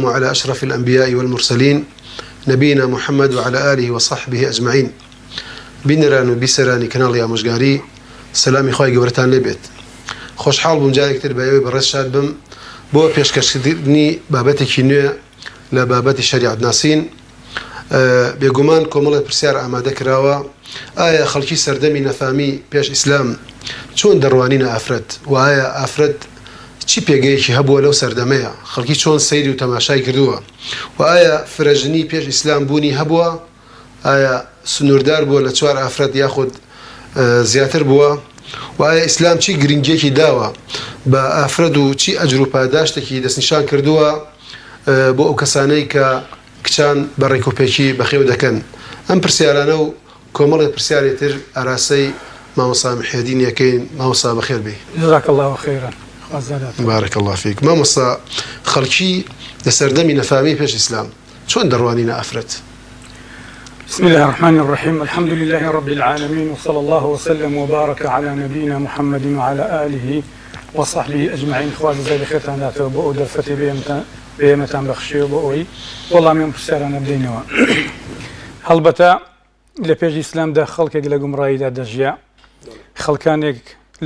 علی اشرف الانبیاء والمرسلین نبینا محمد وعلی آله وصحبه اجمعین بینەران و بیسەرانی کەناڵی ئامۆژگاری سەلامی خوای گەورەتان لێ بێت خۆشحاڵ بووم جارێک تر بە ئێوەی بەڕێز شاد بم بۆ پێشکەشکردنی بابەتێکی نوێ لە بابەتی شەریعەت ناسین بێگومان کۆمەڵێ پرسیار ئامادە کراوە ئایا خەڵکی سەردەمی نەفامی پێش ئیسلام چۆن دەڕوانینە ئافرەت و ئایا ئافرەت چی پێگەیەکی هەبووە لەو سەردەمەیا؟ خەڵکی چۆن سەیری و تەماشای کردووە؟ وە ئایا فرەژنی پێش ئیسلام بوونی هەبووە؟ ئایا سنووردار بووە لە چوار ئافرەت یاخود زیاتر بووە؟ وە ئایا ئیسلام چی گرنگیەکی داوە بە ئافرەت و چی ئەجر و پاداشتێکی دەستنیشان کردووە بۆ ئەو کەسانەی کە کچان بە ڕێکوپێکی بەخێو دەکەن؟ ئەم پرسیارانە و کۆمەڵێ پرسیاری تر ئاراستەی مامۆستا محێدین یەکەین مامۆستا بەخێر بێی. جزاک اللە خیرا خوا زیادت بکات. بارک اللە فیک مامۆستا خەڵکی لە سەردەمی نەفامی پێش ئیسلام چۆن دەڕوانینە ئافرەت؟ بسم اللە الرحمن الرحیم الحمد للە رب العالمین وصلی اللە وسلم وبارک علی نبینا محمد وعلی آله وصحبه اجمعین خوا جزای بەخێرتان داتەوە بۆ ئەو دەرفەتەی بە ئێمەتان بەخشیوە بۆ ئەوەی وەڵامی ئەم پرسیارانە بدەینەوە هەڵبەتە لە پێش ئیسلامدا خەڵکێک لە گومڕاییدا دەژیا، خەڵکانێک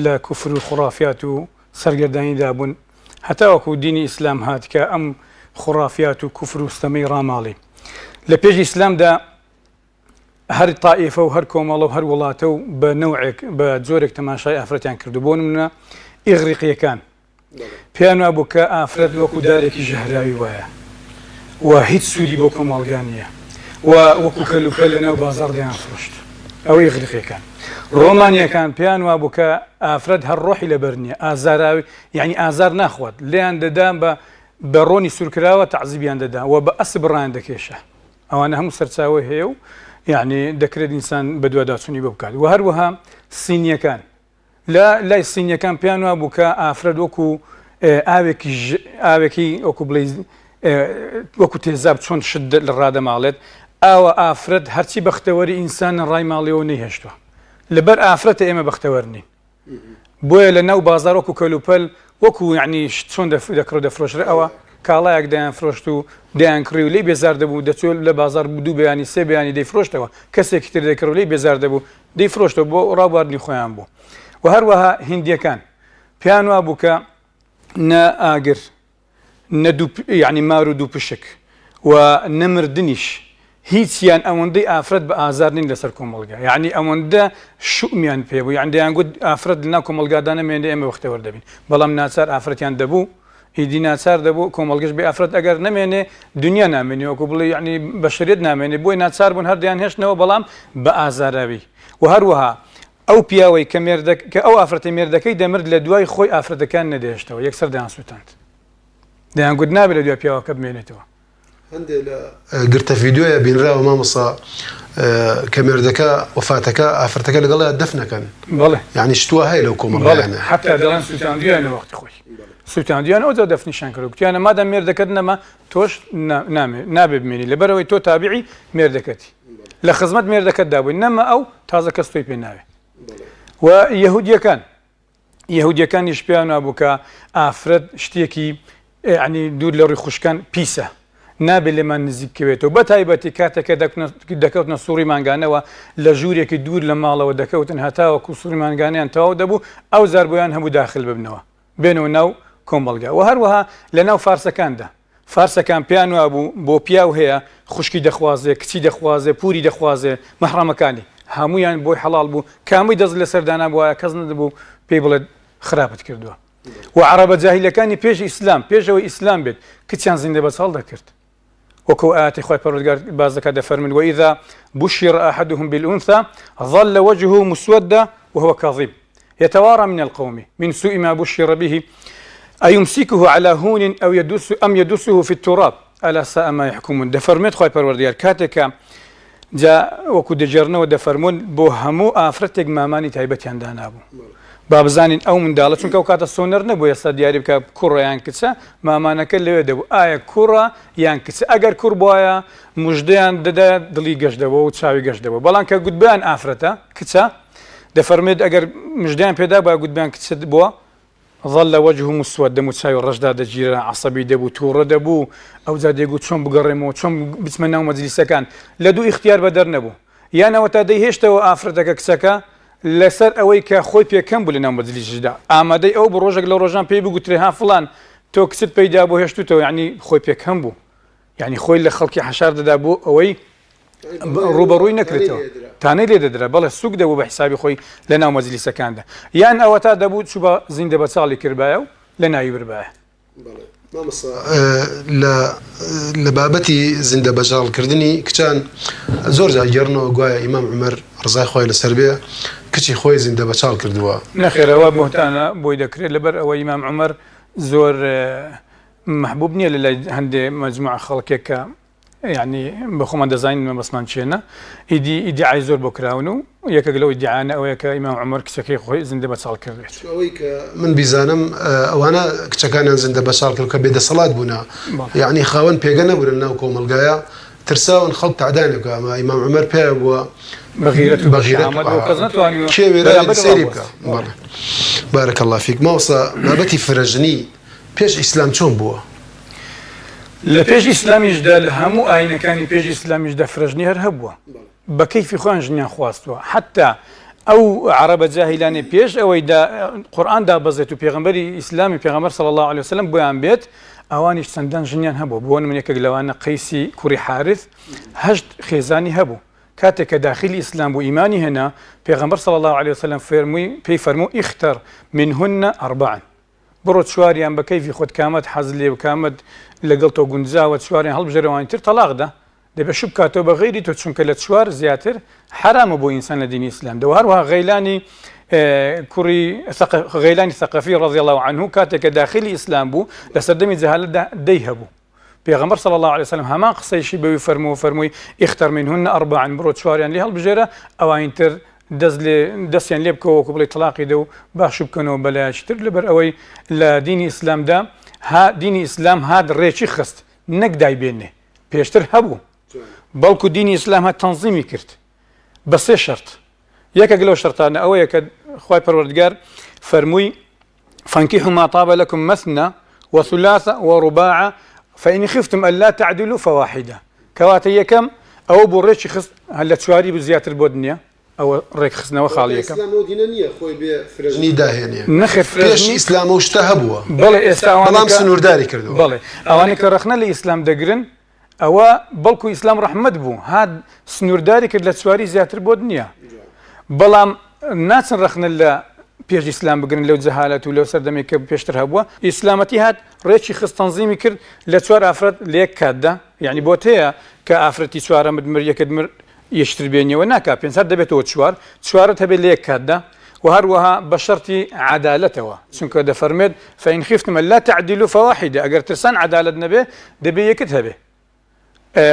لە کوفر و خوڕافیات و سەرگەردانیدا بوون، هەتاوەکو دینی ئیسلام هات کە ئەم خوڕافیات و کوفر و ستەمەی ڕاماڵی. لە پێش ئیسلامدا هەر تائیفە و هەر کۆمەڵە و هەر وڵاتە و بە نەوعێک بە جۆرێک تەماشای ئافرەتیان کردو بۆ نمونە ئیغریقیەکان پێیان وابوو کە ئافرەت وەکو دارێکی ژەهراوی وایە و هیچ سوودی بۆ کۆمەڵگا نییە و وەکو کەلوپەل لەناو بازاڕ دەیانفرۆشت. ئەوە ئیغریقیەکان. ڕۆمانیەکان پێیان وابوو کە ئافرەت هەر ڕۆحی لەبەر نییە، ئازاراوی یانی ئازار ناخوات، لێیان دەدا بە بە ڕۆنی سوورکراوە تەعزیبیان دەدا و بە ئەسپ ڕایان دەکێشا. ئەوانە هەموو سەرچاوەی هەیە و یانی دەکرێت ئینسان بەدواداچوونی بۆ بکات. وە هەروەها سینیەکان لە لای سینیەکان پێیان وابوو کە ئافرەت وەکو ئاوێکی ئاوێکی وەکو بڵێ وەکو تێزاب چۆن شت لە ڕادەماڵێت ئاوە ئافرەت هەرچی بەختەوەری ئینسانە ڕای ماڵیەوە نەیهێشتووە لەبەر ئافرەتە ئێمە بەختەوەر نین بۆیە لە ناو بازار وەکو کەلوپەل وەکو یعنی چۆن دەکڕ دەفرۆشرێ ئەوە کاڵایەک دەیان فرۆشت و دەیان کڕی و لی بێزار دەبوو دەچۆ لە بازار دوو بەیانی سێ بەیانی دەیفرۆشتەوە کەسێکی تر دەکڕ و لی بێزار دەبوو دەیفرۆشتەوە بۆ ڕابواردنی خۆیان بوو و هەروەها هیندیەکان پێیان وابوو کە نە ئاگر نە دوو یعنی مار و دوو پشک و نە مردنیش هیچیان ئەوەندەی ئافرەت بە ئازار نین لەسەر کۆمەڵگا یعنی ئەوەندە شومیان پێ بوو یعنی دەیانگوت ئافرەت لەناو کۆمەڵگادا نەمێنێ ئێمە بەختەوەر دەبین بەڵام ناچار ئافرەتیان دەبوو ئیدی ناچار دەبوو کۆمەڵگەش بێ ئافرەت ئەگەر نەمێنێ دنیا نامێنێ وەکو بڵێ یعنی بەشەریەت نامێنێ بۆیە ناچار بوون هەر دەیانهێشتنەوە بەڵام بە ئازاراوی و هەروەها ئەو پیاوەی کە مێردە کە ئەو ئافرەتەی مێردەکەی دەمرد لە دوای خۆی ئافرەتەکان نەدەهێشتەوە یەکسەر دەیانسووتاند دەیانگوت نابێ لە دوای پیاوەکە بمێنێتەوە. هەندێ لە گرتە ڤیدیۆیە بینراوە مامۆستا کە مێردەکە وەفاتەکە ئافرەتەکە لەگەڵیا دەفنەکەن بەڵێ یعنی شتوا هەیە لەو کۆمەڵگایانە حتا دەڵێن سوتاندویان لە وەختی خۆی سوتاندویان ئەوجا دەفنیشان کرد گوتیانە مادام مێردەکەت نەما تۆش نابێ بمێنی لەبەرەوەی تۆ تابعی مێردەکەتی لە خزمەت مێردەکەتدا بووی نەما ئەو تازە کەس تۆی پێ ناوێ و یەهودیەکان یەهودیەکانیش پێیان وابوو کە ئافرەت شتێکی یعنی دوور لە ڕووی خوشکان پیسە نابێت لێمان نزیک بکەوێتەوە بە تایبەتی کاتێک کە دەکەوتنە سوڕی مانگانەوە لە ژوورێکی دوور لە ماڵەوە دەکەوتن هەتاوەکو سوڕی مانگانیان تەواو دەبوو ئەو زار بۆیان هەبوو داخل ببنەوە بێنەوە ناو کۆمەڵگا و هەروەها لە ناو فارسەکاندا فارسەکان پێیان وابوو بۆ پیاو هەیە خوشکی دەخوازێ، کچی دەخوازێ، پوری دەخوازێ، مەحڕەمەکانی هەموویان بۆی حەڵاڵ بوو، کامەی دەست لەسەر دانابوایە کەس نەدەبوو پێی بڵێت خراپت کردووە. وە عەڕەبە جاهیلەکانی پێش ئیسلام، پێش ئەوەی ئیسلام بێت، کچیان زیندە بەچاڵ دەکرد. وەکو ئایەتی خوای پەروەردگار باس دەکات دەفەرموون، وإذا بشر أحدهم بالأنثى ظل وجهه مسودا وهو كظيم. يتوارى من القوم من سوء ما بشر به أيمسكه على هون أو يدس أم يدسه في التراب ألا ساء ما يحكمون دەفەرموێت خوای پەروەردگار کاتێک کە جا وەکو دەگێڕنەوە دەفەرموون بۆ هەموو ئافرەتێک مامانی تایبەتیان دانابوو با بزانین ئەو منداڵە چونکە ئەو کاتە سۆنەر نەبوو ئێستا دیاری بکە کوڕە یان کچە مامانەکە لەوێ دەبوو ئایا کوڕە یان کچە ئەگەر کوڕ بواە مژدەیان دەدا دڵی گەش دەبوو و چاوی گەش دەبوو بەڵام کە گوتبیان ئافرەتە کچە دەفەرموێت ئەگەر مژدەیان پێدا بایە گوتبیان کچت بووە. ظل وجهه مسود دەموچاوی ڕەش دادەگیرا، عەسەبی دەبوو، تووڕە دەبوو، ئەوجا دەیگوت چۆن بگەڕێمەوە، چۆن بچمە ناو مەجلیسەکان، لە دوو ئیختیار بەدەر نەبوو، یان ئەوەتا دەیهێشتەوە ئافرەتەکە، کچەکە، لەسەر ئەوەی کە خۆی پێ کەم بوو لەناو مەجلیسیشدا، ئامادەی ئەو بوو ڕۆژێک لە ڕۆژان پێی بگوترێ ها فڵان تۆ کچت پەیدا بوو هێشتووتەوە، یەعنی خۆی پێ کەم بوو، یەعنی خۆی لە خەڵکی حەشار دەدا بۆ ئەوەی ڕووبەڕووی نەکرێتەوە، تانەی لێ دەدرا، بەڵێ سووک دەبوو بە حیسابی خۆی لە ناو مەجلیسەکاندا، یان ئەوەتا دەبوو چووبا زیندە بەچاڵی کردبایە و لە ناوی بردبایە. بەڵێ مامۆستا لە لە بابەتی زیندە بەچاڵ کردنی کچان زۆر جار گێڕنەوە گوایە ئیمام عومەر ڕزای خوای لەسەر بێ کچی خۆی زیندە بەچاڵ کردووە. نەخێر ئەوە بوهتانە بۆی دەکرێت لەبەر ئەوەی ئیمام عومەر زۆر مەحبوب نییە لەلای هەندێ مەجموعە خەڵکێک کە یەعنی بە خۆمان دەزانین مەبەستمان چێنە ئیدی ئیدیعای زۆر بۆ کراون و یەکێک لەو ئیدیعانە ئەوەیە کە ئیمام عومەر کچەکەی خۆی زیندە بەچاڵ کردبێت. چونکە ئەوەی کە من بیزانم ئەوانە کچەکانیان زیندە بەچاڵ کرد کە بێدەسەڵات بوونە یەعنی خاوەن پێگە نەبوونە لەناو کۆمەڵگایە ترساون خەڵک تەعدایان لێ بکا ئەمە ئیمام عومەر پیاوێک بووە بە غیرەت و بە شەهامەت بووە کەس نەتوانیوە کێ وێرای سەیری بکا. بەڵێ بارک اللە فیک مامۆستا بابەتی فرەژنی پێش ئیسلام چۆن بووە؟ لە پێش ئیسلامیشدا لە هەموو ئاینەکانی پێش ئیسلامیشدا فرەژنی هەر هەبووە بە کەیفی خۆیان ژنیان خواستووە حتا ئەو عەرەبە جاهیلانەی پێش ئەوەی دا قورئان دابەزێت و پێغەمبەری ئیسلامی پێغەمبەر صلی الله علیه وسلم بۆیان بێت ئەوانیش چەندان ژنیان هەبوو بۆ نمونە یەکێک لەوانە قەیسی کوڕی حارث هەشت خێزانی هەبوو کاتێک کە داخلی ئیسلام بوو ئیمانی هێنا پێغەمبەر صلی الله علیه وسلم فەرمووی پێی فەرموو اختر منهن اربعا بڕۆ چواریان بە کەیفی خۆت کامەت حەز لێ و کامەت لەگەڵ تۆ گونجاوە چواریان هەڵبژێرە ئەوانی تر تەڵاق دە دەبێ شوو بکاتەوە بە غەیری تۆ چونکە لە چوار زیاتر حەرامە بۆ ئینسان لە دینی ئیسلام دە هەروەها غەیلانی کوڕی غەیلانی ثەقەفی ڕضی الله عنه کاتێک کە داخلی ئیسلام بوو لە سەردەمی جەهالەتدا دەی هەبوو پێغەمبەر صلی اللە علیە وسلم هەمان قسەیشی بەوی فەرموو فەرمووی اختر منهن اربعا بڕۆ چواریان لێ هەڵبژێرە ئەوانی تر دەست لێ دەستیان لێ بکەوە وەکو بڵێ تەڵاقی دە و باشو بکەنەوە بەلایەکی تر لەبەر ئەوەی لە دینی ئیسلامدا ها دینی ئیسلام هات ڕێکی خست نەک دایبێنێ پێشتر هەبوو بەڵکو دینی ئیسلام هات تەنزیمی کرد بە سێ شەرت یەکێک لەو شەرتانە ئەوەیە کە خوای پەروەردگار فەرمووی فانكحوا ما طاب لكم مثنى وثلاث ورباع فإن خفتم ألا تعدلوا فواحدة کەواتە یەکەم ئەوە بۆ ڕێکی خست هەر لە چواری بوو زیاتر بۆت نییە ئەوە ڕێکخستنەوە خاڵی یەکەم. ئیسلام ئەو دینە نییە خۆی بێ فرەژنی داهێنێ. نەخێر پێش فرەژنی ئیسلام ئەو شتە هەبووە بەڵێ ئێستا ئەوانەی بەڵام کە سنوورداری کردووە. بەڵێ ئەوانەی کە ڕەخنە لە ئیسلام دەگرن ئەوە بەڵکو ئیسلام ڕەحمەت بوو هات سنوورداری کرد لە چواری زیاتر بۆت نییە بەڵام ناچن ڕەخنە لە پێش ئیسلام بگرن لەو جەهالەت و لەو سەردەمێک کە پێشتر هەبووە ئیسلامەتی هات ڕێکی خست تەنزیمی کرد لە چوار ئافرەت لە یەک کاتدا یعنی بۆت هەیە کە ئافرەتی چوارەمت مر یەکت مر یەکتر بێنیەوە ناکا پێنج هەر دەبێتەوە چوار چوارت هەبێت لە یەک کاتدا و هەروەها بە شەرتی عەدالەتەوە چونکە دەفەرمێت فإن خفتم ألا تعدلوا فواحدة ئەگەر ترسان عەدالەت نەبێ دەبێ یەکت هەبێ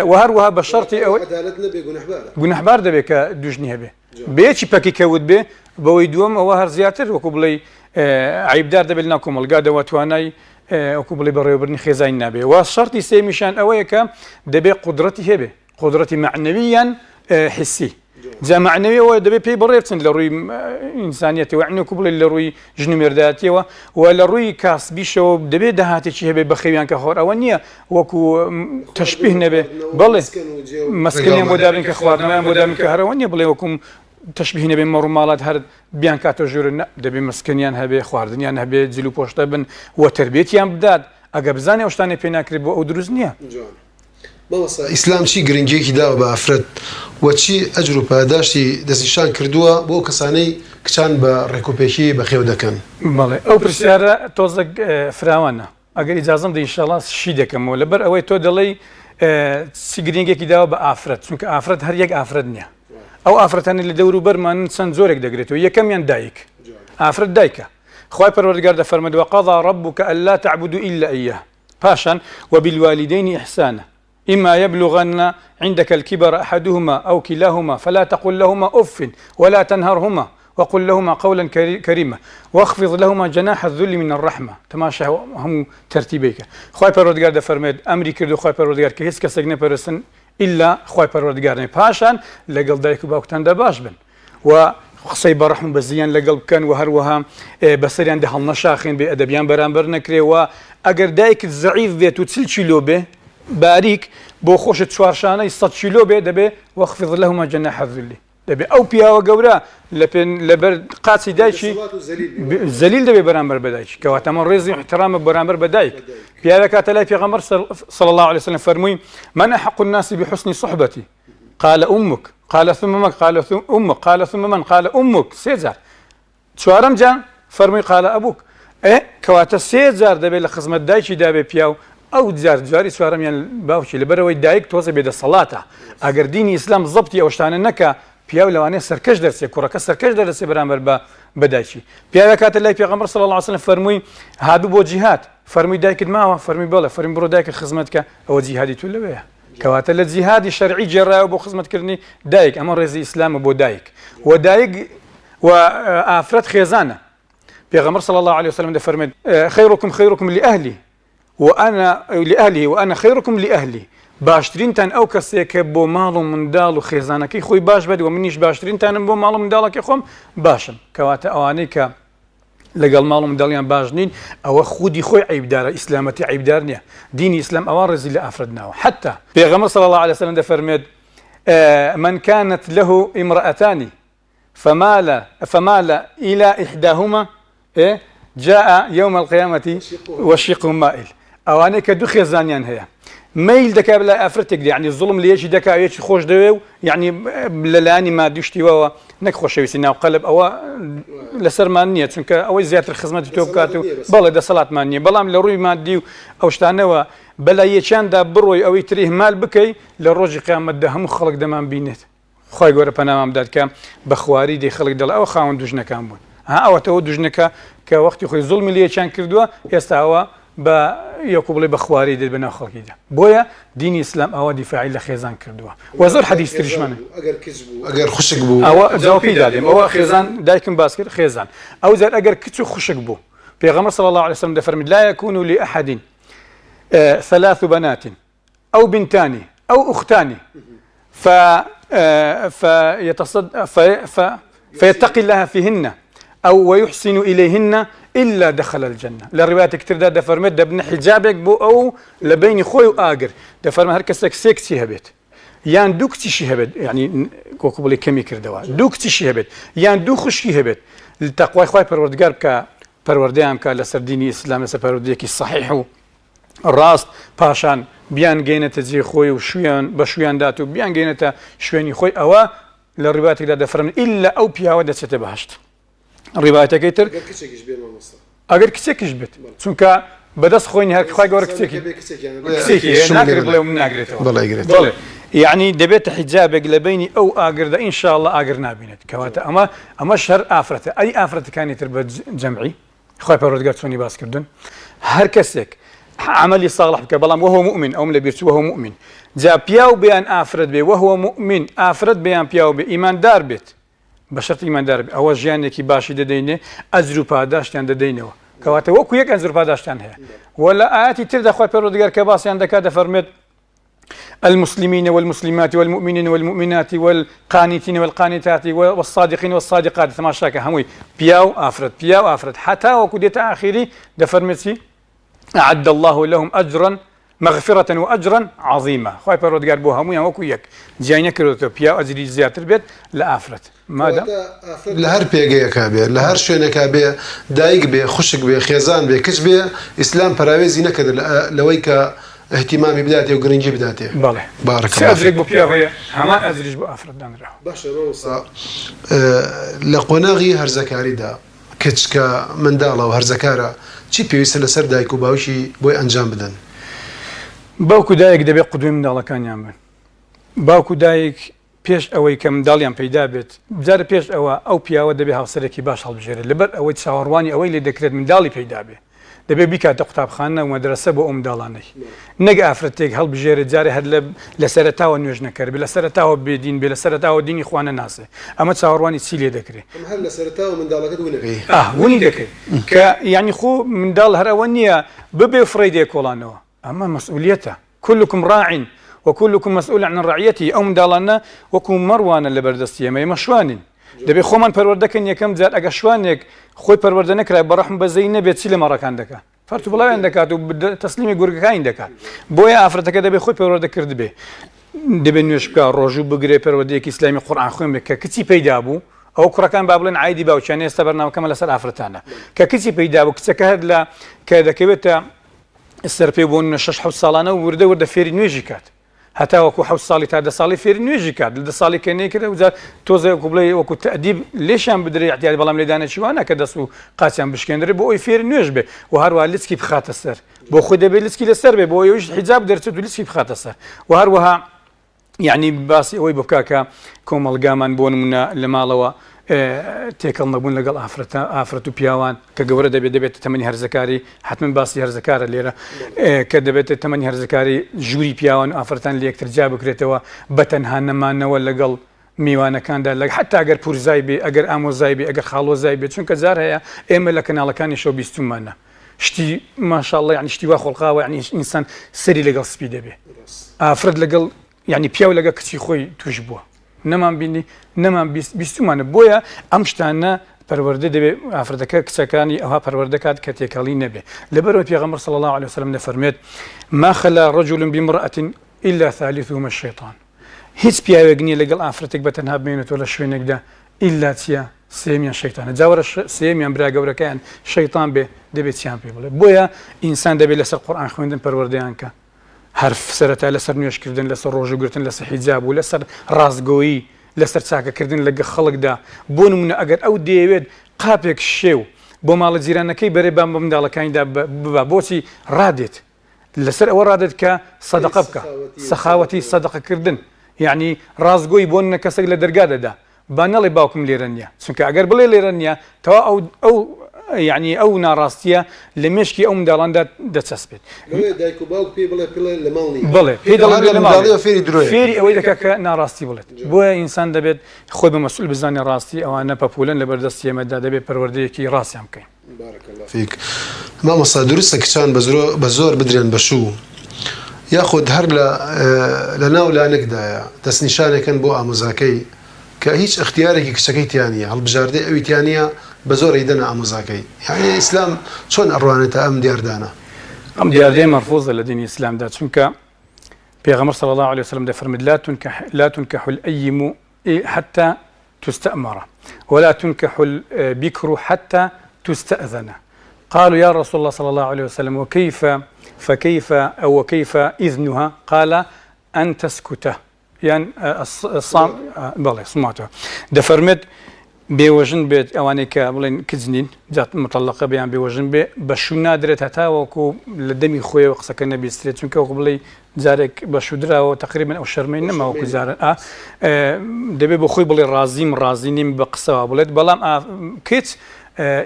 و هەروەها بە شەرتی ئەوەی عەدالەت نەبێ گوناحبارە گوناحبار دەبێ کە دوژنی هەبێ بە یەکی پەکی کەوت بێ بەوەی دووەم ئەوە هەر زیاتر وەکو بڵێی عەیبدار دەبێت لەناو کۆمەڵگا دەوە توانای وەکو بڵێ بەڕێوەبردنی خێزانی نابێ و شەرتی سێمیشان ئەوەیە کە دەبێ قودرەتی هەبێ قودرەتی مەعنەوی یان حسی جا مەعنەوی ئەوە دەبێت پێی بەڕێ بچن لە ڕووی ئینسانیەتەوە یعنی وەکو بڵێ لە ڕووی ژن و مێردایەتیەوە و لە ڕووی کاسبیشەوە دەبێت داهاتێکی هەبێ بەخێویان کە خۆر ئەوە نییە وەکو تەشبیه نەبێ بەڵێ مەسکەنیان بۆ دابین کە خواردنەوەیان بۆ دابین کە هەرەوە نییە بڵێ وەکوم تەشبیه نەبێ مەڕ و ماڵات هەر بیان کاتە ژوورە نە دەبێ مەسکەنیان هەبێ خواردنیان هەبێ جل و پۆشتە بن و تربیەتیان بدات ئەگە بزانێ ئەو شتانەی پێ ناکرێت بۆ ئەو دروست نییە. مامۆستا ئیسلام چی گرنگیەکی داوە بە ئافرەت و چی ئەجر و پاداشتی دەستنیشان کردووە بۆ ئەو کەسانەی کچان بە ڕێکوپێکی بەخێو دەکەن؟ بەڵێ ئەو پرسیارە تۆزێک فراوانە ئەگەر ئیجازەم دەی ئینشاڵا شی دەکەمەوە لەبەر ئەوەی تۆ دەڵێی چ گرنگێکی داوە بە ئافرەت چونکە ئافرەت هەر یەک ئافرەت نییە ئەو ئافرەتانە لە دەوروبەرمانن چەند جۆرێک دەگرێتەوە یەکەمیان دایک ئافرەت دایکە خوای پەروەردگار دەفەرمێت وقضى ربك ألا تعبدوا إلا إياه پاشان، وبالوالدین احسانا اما یبلغن عندک الکبر احدهما او کلاهما فلا تقل لهما اف ولا تنهرهما وقل لهما قولا کریما واخفض لهما جناح الذل من الرحمە تەماشا هەموو تەرتیبێکە خوای پەروەردگار دەفەرمێت ئەمری کردو خوای پەروەردگار کە هیچ کەسێک نەپەرستن ئیلا خوای پەروەردگار نەبێت پاشان لەگەڵ دایک و باوکتاندا باش بن و قسەی بە ڕەحم و بەزییان لەگەڵ بکەن و هەروەها بەسەریاندا هەڵنەشاخێن، بێ ئەدەبیان بەرامبەر نەکرێ و ئەگەر دایکت زەعیف بێت و 40 کیلۆ بێ باریک بۆ خۆشت چوارشانەی 100 کیلۆ بێ دەبێ واخفض لهما جناح الذل دەبێ ئەو پیاوە گەورە لە پێ لەبەر قاچی دایکی زەلیل دەبێ بەرامبەر بە دایکی. کەواتە ئەمە ڕێزی احترامە بەرامبەر بە دایک. پیاوێک هاتە لای پێغەمبەر صلی الله علیه وسلم فەرمووی من احق الناس بحسن صحبتي قال امك قال ثم من قال ثم امك قال ثم من قال امك سێ جار. چوارەم جار فەرمووی قال ابوك. ئێ کەواتە سێ جار دەبێت لە خزمەت دایکی دابێ پیاو، ئەو جار جاری چوارەمیان باوکی، لەبەرئەوەی دایک تۆزێ بێدەسەڵاتە، ئەگەر دینی ئیسلام زەبتی ئەو شتانە نەکا پیاو لەوانەیە سەرکەش دەرچێ، کوڕەکە سەرکەش دەرەچێ بەرامبەر بە بە دایکی. پیاوێک هاتە لای پێغەمبەر صلی اللە علیە وسلم فەرمووی هاتبوو بۆ جیهاد، فەرمووی دایکت ماوە؟ فەرمووی بەڵێ، فەرمووی بڕۆ دایکت خزمەت کە، ئەوە جیهادی تۆ لەوێیە. کەواتە لە جیهادی شەرعی گێڕایەوە بۆ خزمەتکردنی دایک، ئەمە ڕێزی ئیسلامە بۆ دایک و دایک و ئافرەت خێزانە. پێغەمبەر صلی اللە علیە وسلم دەفەرمێت خیرکم خیرکم لأهلی وأنا لأهله وأنا خیرکم لأهلی، باشترینتان ئەو کەسەیە کە بۆ ماڵ و منداڵ و خێزانەکەی خۆی باش بێت و منیش باشترینتانم بۆ ماڵ و منداڵەکەی خۆم باشم. کەواتە ئەوانەی کە لەگەڵ ماڵ و منداڵیان باش نین ئەوە خودی خۆی عەیبدارە، ئیسلامەتی عەیبدار نییە. دینی ئیسلام ئەوا ڕێزی لە ئافرەت ناوە. حەتا پێغەمبەر صلی اللە علیە وسلم دەفەرمێت من كانت له امرأتان فمال فمال الى احداهما جاء يوم القيامة وشقه مائل. ئەوانەی کە دوو خێزانیان هەیە مەیل دەکا لای ئافرەتێک دێ، یعنی زوڵم لە یەکی دەکا یەکی خۆش دەوێ و یعنی لەلایەنی مادی و شتی واوە نەک خۆشەویستی ناو قەلب ئەوە لەسەرمان نییە، چونکە ئەوەی زیاتر خزمەتی تۆ بکات و بەڵێ دەسەڵاتمان نییە، بەڵام لە ڕووی مادی و ئەو شتانەوە بەلای یەکیاندا بڕۆی ئەوەی تر ئیهمال بکەی لە ڕۆژی قیامەتدا هەموو خەڵک دەمان بینێت. خوای گەورە پەنامان بدات کە بە خواری دێ خەڵک دەڵێ ئەوە خاوەن دوژنەکان بوون ها ئەوەتە ئەوە دوژنەکە کە وەختی خۆی زوڵمی لە یەکیان کردووە ئێستا ئەوە بە یەکو بڵێ بە خواری دێت بە ناو خەڵکیدا. بۆیە دینی ئیسلام ئەوە دیفاعی لە خێزان کردووە و زۆر حەدیث تریشمان هەیە. ئەگەر کچ بوو ئەگەر خوشک بوو. ئەوە جا پێی دادێم ئەوە خێزان دایکم باس کرد خێزان ئەو جار ئەگەر کچ و خوشک بوو پێغەمبەر صلی الله علیه وسلم دەفەرموێت لا يكون لأحد ثلاث بنات أو بنتان أو أختان ف فيتصد ف فيتقي الله فيهن أو ويحسن إليهن إلا دخل الجنة. لە ڕیوایەتێکی تردا دەفەرمێت دەبنە حیجابێک بۆ ئەو لە بەینی خۆی و ئاگر. دەفەرمێت هەر کەسێک سێ کچی هەبێت یان دوو کچیشی هەبێت، یعنی وەکو بڵێ کەمی کردەوە، دوو کچیشی هەبێت یان دوو خوشکی هەبێت، تەقوای خوای پەروەردگار بکا، پەروەردەیان بکا لەسەر دینی ئیسلام، لەسەر پەروەردەیەکی سەحیح و ڕاست، پاشان بیانگەینێتە جێی خۆی و شویان بە شویان دات و بیانگەینێتە شوێنی خۆی، ئەوە لە ڕیوایەتێکدا دەفەرمن ئیلا ئەو پیاوە دەچێتە بەهەشت. ڕیوایەتەکەی تر ئەگەر کچێکیش بێ مامۆستا. ئەگەر کچێکیش بێت، چونکە بەدەست خۆی نیە، هەر خوای گەورە کچێکی کچێکی هەیە ناکرێت بڵێ من ناگرێتەوە. بەڵێ ئەیگرێتەوە. بەڵێ یەعنی دەبێتە حیجابێک لە بەینی ئەو ئاگردا ان شاء اللە ئاگر نابینێت. کەواتە ئەمە ئەمەش هەر ئافرەتە. ئەی ئافرەتەکانی تر بە جەمعی؟ خوای پەروەردگار چۆنی باس کردوون هەر کەسێک عملی صالح بکە بەڵام وهو مؤمن ئەوم لە بیرچوو وهو مؤمن جا پیاو بیان ئافرەت بێ وهو مؤمن ئافرەت بیان پیاو بێ ئیماندار بێت بە شەرت ئیماندار بێ ئەوە ژیانێکی باشی دەدەینێ ئەجر و پاداشتیان دەدەینەوە کەواتە وەکو یەک ئەجر و پاداشتیان هەیە وە لە ئاەتی تردا خوای پەروەردگار کە باسیان دەکات دەفەرمێت المسلمین والمسلمات والمؤمنین والمؤمنات والقانتین والقانتات والصادقین والصادقات تەماشاکە هەمووی پیاو ئافرەت پیاو ئافرەت حتا وەکو دێتە ئاخیری دەفەرمێت چی أعد الله لهم أجرا مغفرة وأجرا عظیما خوای پەروەردگار بۆ هەموویان وەکو یەک جیای نەکردۆتەوە پیاو ئەجری زیاتر بێت لە ئافرەت مادام ئافرەت لە هەر پێگەیەکا بێ لە هەر شوێنێکا بێ دایک بێ خوشک بێ خێزان بێ کچ بێ ئیسلام پەراوێزی نەکردە لەوەی کە ئیهتیمامی بداتێ و گرنگی بداتێ. بەڵێ بارک چ اللە ئەجرێک فیک. بۆ پیاو هەیە هەمان ئەجریش بۆ ئافرەت دانراوە. باشە مامۆستا لە قۆناغی هەرزەکاریدا کچ کە منداڵە و هەرزەکارە چی پێویستە لەسەر دایک و باوکی بۆی ئەنجام بدەن؟ باوک و دایک دەبێت قودوەی منداڵەکانیان بن. باوک و دایک پێش ئەوەی کە منداڵیان پەیدا بێت، جارێ پێش ئەوە ئەو پیاوە دەبێ هاوسەرێکی باش هەڵبژێرێت، لەبەر ئەوەی چاوەڕوانی ئەوەی لێ دەکرێت منداڵی پەیدا بێ، دەبێ بیکاتە قوتابخانە و مەدرەسە بۆ ئەو منداڵانەی. نەک ئافرەتێک هەڵبژێرێت جارێ هەر لە لە سەرەتاوە نوێژ نەکەر بێ، لە سەرەتاوە بێ دین بێ، لە سەرەتاوە دینی خوا نەناسێ. ئەمە چاوەڕوانی چی لێ دەکرێ؟ ئەمە هەر لە سەرەتاوە منداڵەکەت ون ئەکەی. ئاه ونی دەکەی. کە یانی خۆ منداڵ هەر ئەوە نییە ببێ و فڕێی دێ کۆڵانەوە. ئەمە مەسئولیەتە، کلکم راع و کلکم مسئول عن رعیته، ئەو منداڵانە وەکو مەڕ وانە لەبەردەستی ئێمە، ئێمە شوانین. دەبێ خۆمان پەروەردەکەین یەکەم جار ئەگەر شوانێک خۆی پەروەردە نەکرای بە ڕەحم بەزەی نەبێت چی لە مەڕەکان دەکا؟ پەرت و بڵاویان دەکات و تەسلیمی گورگەکانی دەکات. بۆیە ئافرەتەکە دەبێ خۆی پەروەردە کردبێ. دەبێ نوێژ بکا، ڕۆژوو بگرێ، پەروەردەیەکی ئیسلامی قورئان خوێن بێ. کە کچی پەیدا بوو، ئەوە کوڕەکان با بڵێن عایدی باوکیانە، ئێستا بەرنامەکەمە لەسەر ئافرەتانە. کە کچی پەیدا بوو، کچەکە هەر لە کە دەکەوێتە سەرپێ بۆ نمونە شەش حەوت ساڵانە وردە وردە فێری نوێژی کات. هەتا وەکو حەوت ساڵی تا دە ساڵی فێری نوێژی کات لە دە ساڵی کە نەیکرد ئەوجار تۆزێ وەکو بڵێ وەکو تەئدیب لێشیان بدرێ احتیاط بەڵام لێدانێکی وا نا کە دەست و قاچیان بشکێندرێ بۆ ئەوی فێری نوێژ بێ و هەروەها لچکی بخاتە سەر بۆ خۆی دەبێ لچکی لەسەر بێ بۆ ئەویش حیجاب دەرچێت و لچکی بخاتە سەر و هەروەها یعنی باسی ئەوەی بکا کە کۆمەڵگامان بۆ نمونە لە ماڵەوە تێکەڵ نەبوون لەگەڵ ئافرەتە ئافرەت و پیاوان کە گەورە دەبێت دەبێتە تەمەنی هەرزەکاری حتمما باسی هەرزەکارە لێرە کە دەبێتە تەمەنی هەرزەکاری ژووری پیاوان و ئافرەتان لە یەکتر جیا بکرێتەوە بە تەنها نەمانەوە لەگەڵ میوانەکاندا لە حتا ئەگەر پورزای بێ ئەگەر ئامۆزای بێ ئەگەر خاڵۆزای بێ چونکە جار هەیە ئێمە لە کەناڵەکانی شەو بیستومانە شتی ماشاءاللە یعنی شتی وا خۆڵقاوە یعنی ئینسان سەری لەگەڵ سپی دەبێ ئافرەت لەگەڵ یعنی پیاو لەگە کچی خۆی توش بووە نەمان بینی نەمان بیستومانە بۆیە ئەم شتانە پەروەردە دەبێ ئافرەتەکە کچەکانی ئەوها پەروەردەکات کە تێکەڵی نەبێ لەبەرەوە پێغەمبەر صلی الله علیه وسلم دەفەرمێت ما خلا رجل بامرأة إلا ثالثهما الشیطان هیچ پیاوێک نییە لەگەڵ ئافرەتێک بە تەنها بمێنێتەوە لە شوێنێکدا ئیلا چییە سێمیان شەیتانە جاوەرە سێمیان برا گەورەکەیان شەیتان بێ دەبێت چیان پێ بڵێ بۆیە ئینسان دەبێت لەسەر قورئان خوێندن پەروەردەیان کە هەر سەرەتا لەسەر نوێژکردن، لەسەر ڕۆژووگرتن، لەسەر حیجاب و لەسەر ڕاستگۆیی، لەسەر چاکەکردن لەگە خەڵکدا، بۆ نموونە ئەگەر ئەو دەیەوێت قاپێک شێو بۆ ماڵە جیرانەکەی بەرێ با بە منداڵەکانیدا ببا، بۆچی ڕادێت؟ لەسەر ئەوە ڕادێت کە سەدەقە بکا، سەخاوەتی سەدەقەکردن، یەعنی ڕاستگۆیی، بۆ نموونە کەسێک لە دەرگا دەدا، با نەڵێ باوکم لێرە نیە چونکە ئەگەر بڵێ لێرە نیە تەوا ئەو ئەو یعنی ئەو ناڕاستیە لە مێشکی ئەو منداڵاندا دەچەسپێت. لەوەیە دایک و باوک پێی بڵێ پڵێ لە ماڵ نیە. بەڵێ پێی دەڵێن لە لە ماڵ منداڵیەوە فێری درۆیە. فێری ئەوەی دەکات کە ناڕاستی بڵێت. بۆیە ئینسان دەبێت خۆی بە مەسئول بزانێ ڕاستی ئەوانە پەپولەن لەبەر دەستی ئێمەدا دەبێت پەروەردەیەکی ڕاستیان بکەین. بارک اللە فیک مامۆستا دروستە کچان بە زۆر بدرێن بە شوو یاخود هەر لە لە ناو لانکدایە دەستنیشانێکن بۆ ئامۆزاکەی کە هیچ ئەختیارێکی کچەکەی تیا نییە هەڵبژاردەی ئەوی تیا نییە بە زۆر ئەیدەنە ئامۆزاکەی یعنی ئیسلام چۆن ئەڕوانێتە ئەم دیاردانە؟ ئەم دیاردەیە مەرفوزە لە دینی ئیسلامدا چونکە پێغەمبەر صلی اللە علیه وسلم دەفەرموێت لا تنکح لا تنکح الأیم حتى تستأمر ولا تنكح البكر حتى تستأذن قالوا يا رسول الله صلى الله عليه وسلم وكيف فكيف أو وكيف إذنها قال أن تسكت یان سام بەڵێ سماتە دەفەرمێت بێوەژن بێت ئەوانەی کە بڵێن کچ نین جا متەڵەقە بێ یان بێوەژن بێ بە شوو نادرێت هەتاوەکو لە دەمی خۆیەوە قسەکە نەبیسترێت چونکە وەکو بڵێی جارێک بە شوو دراوە تقریبا ئەو شەرمەی نەما وەکو جاران ئا دەبێ بۆ خۆی بڵێ ڕازیم ڕازی نیم بە قسەوە بڵێت بەڵام کچ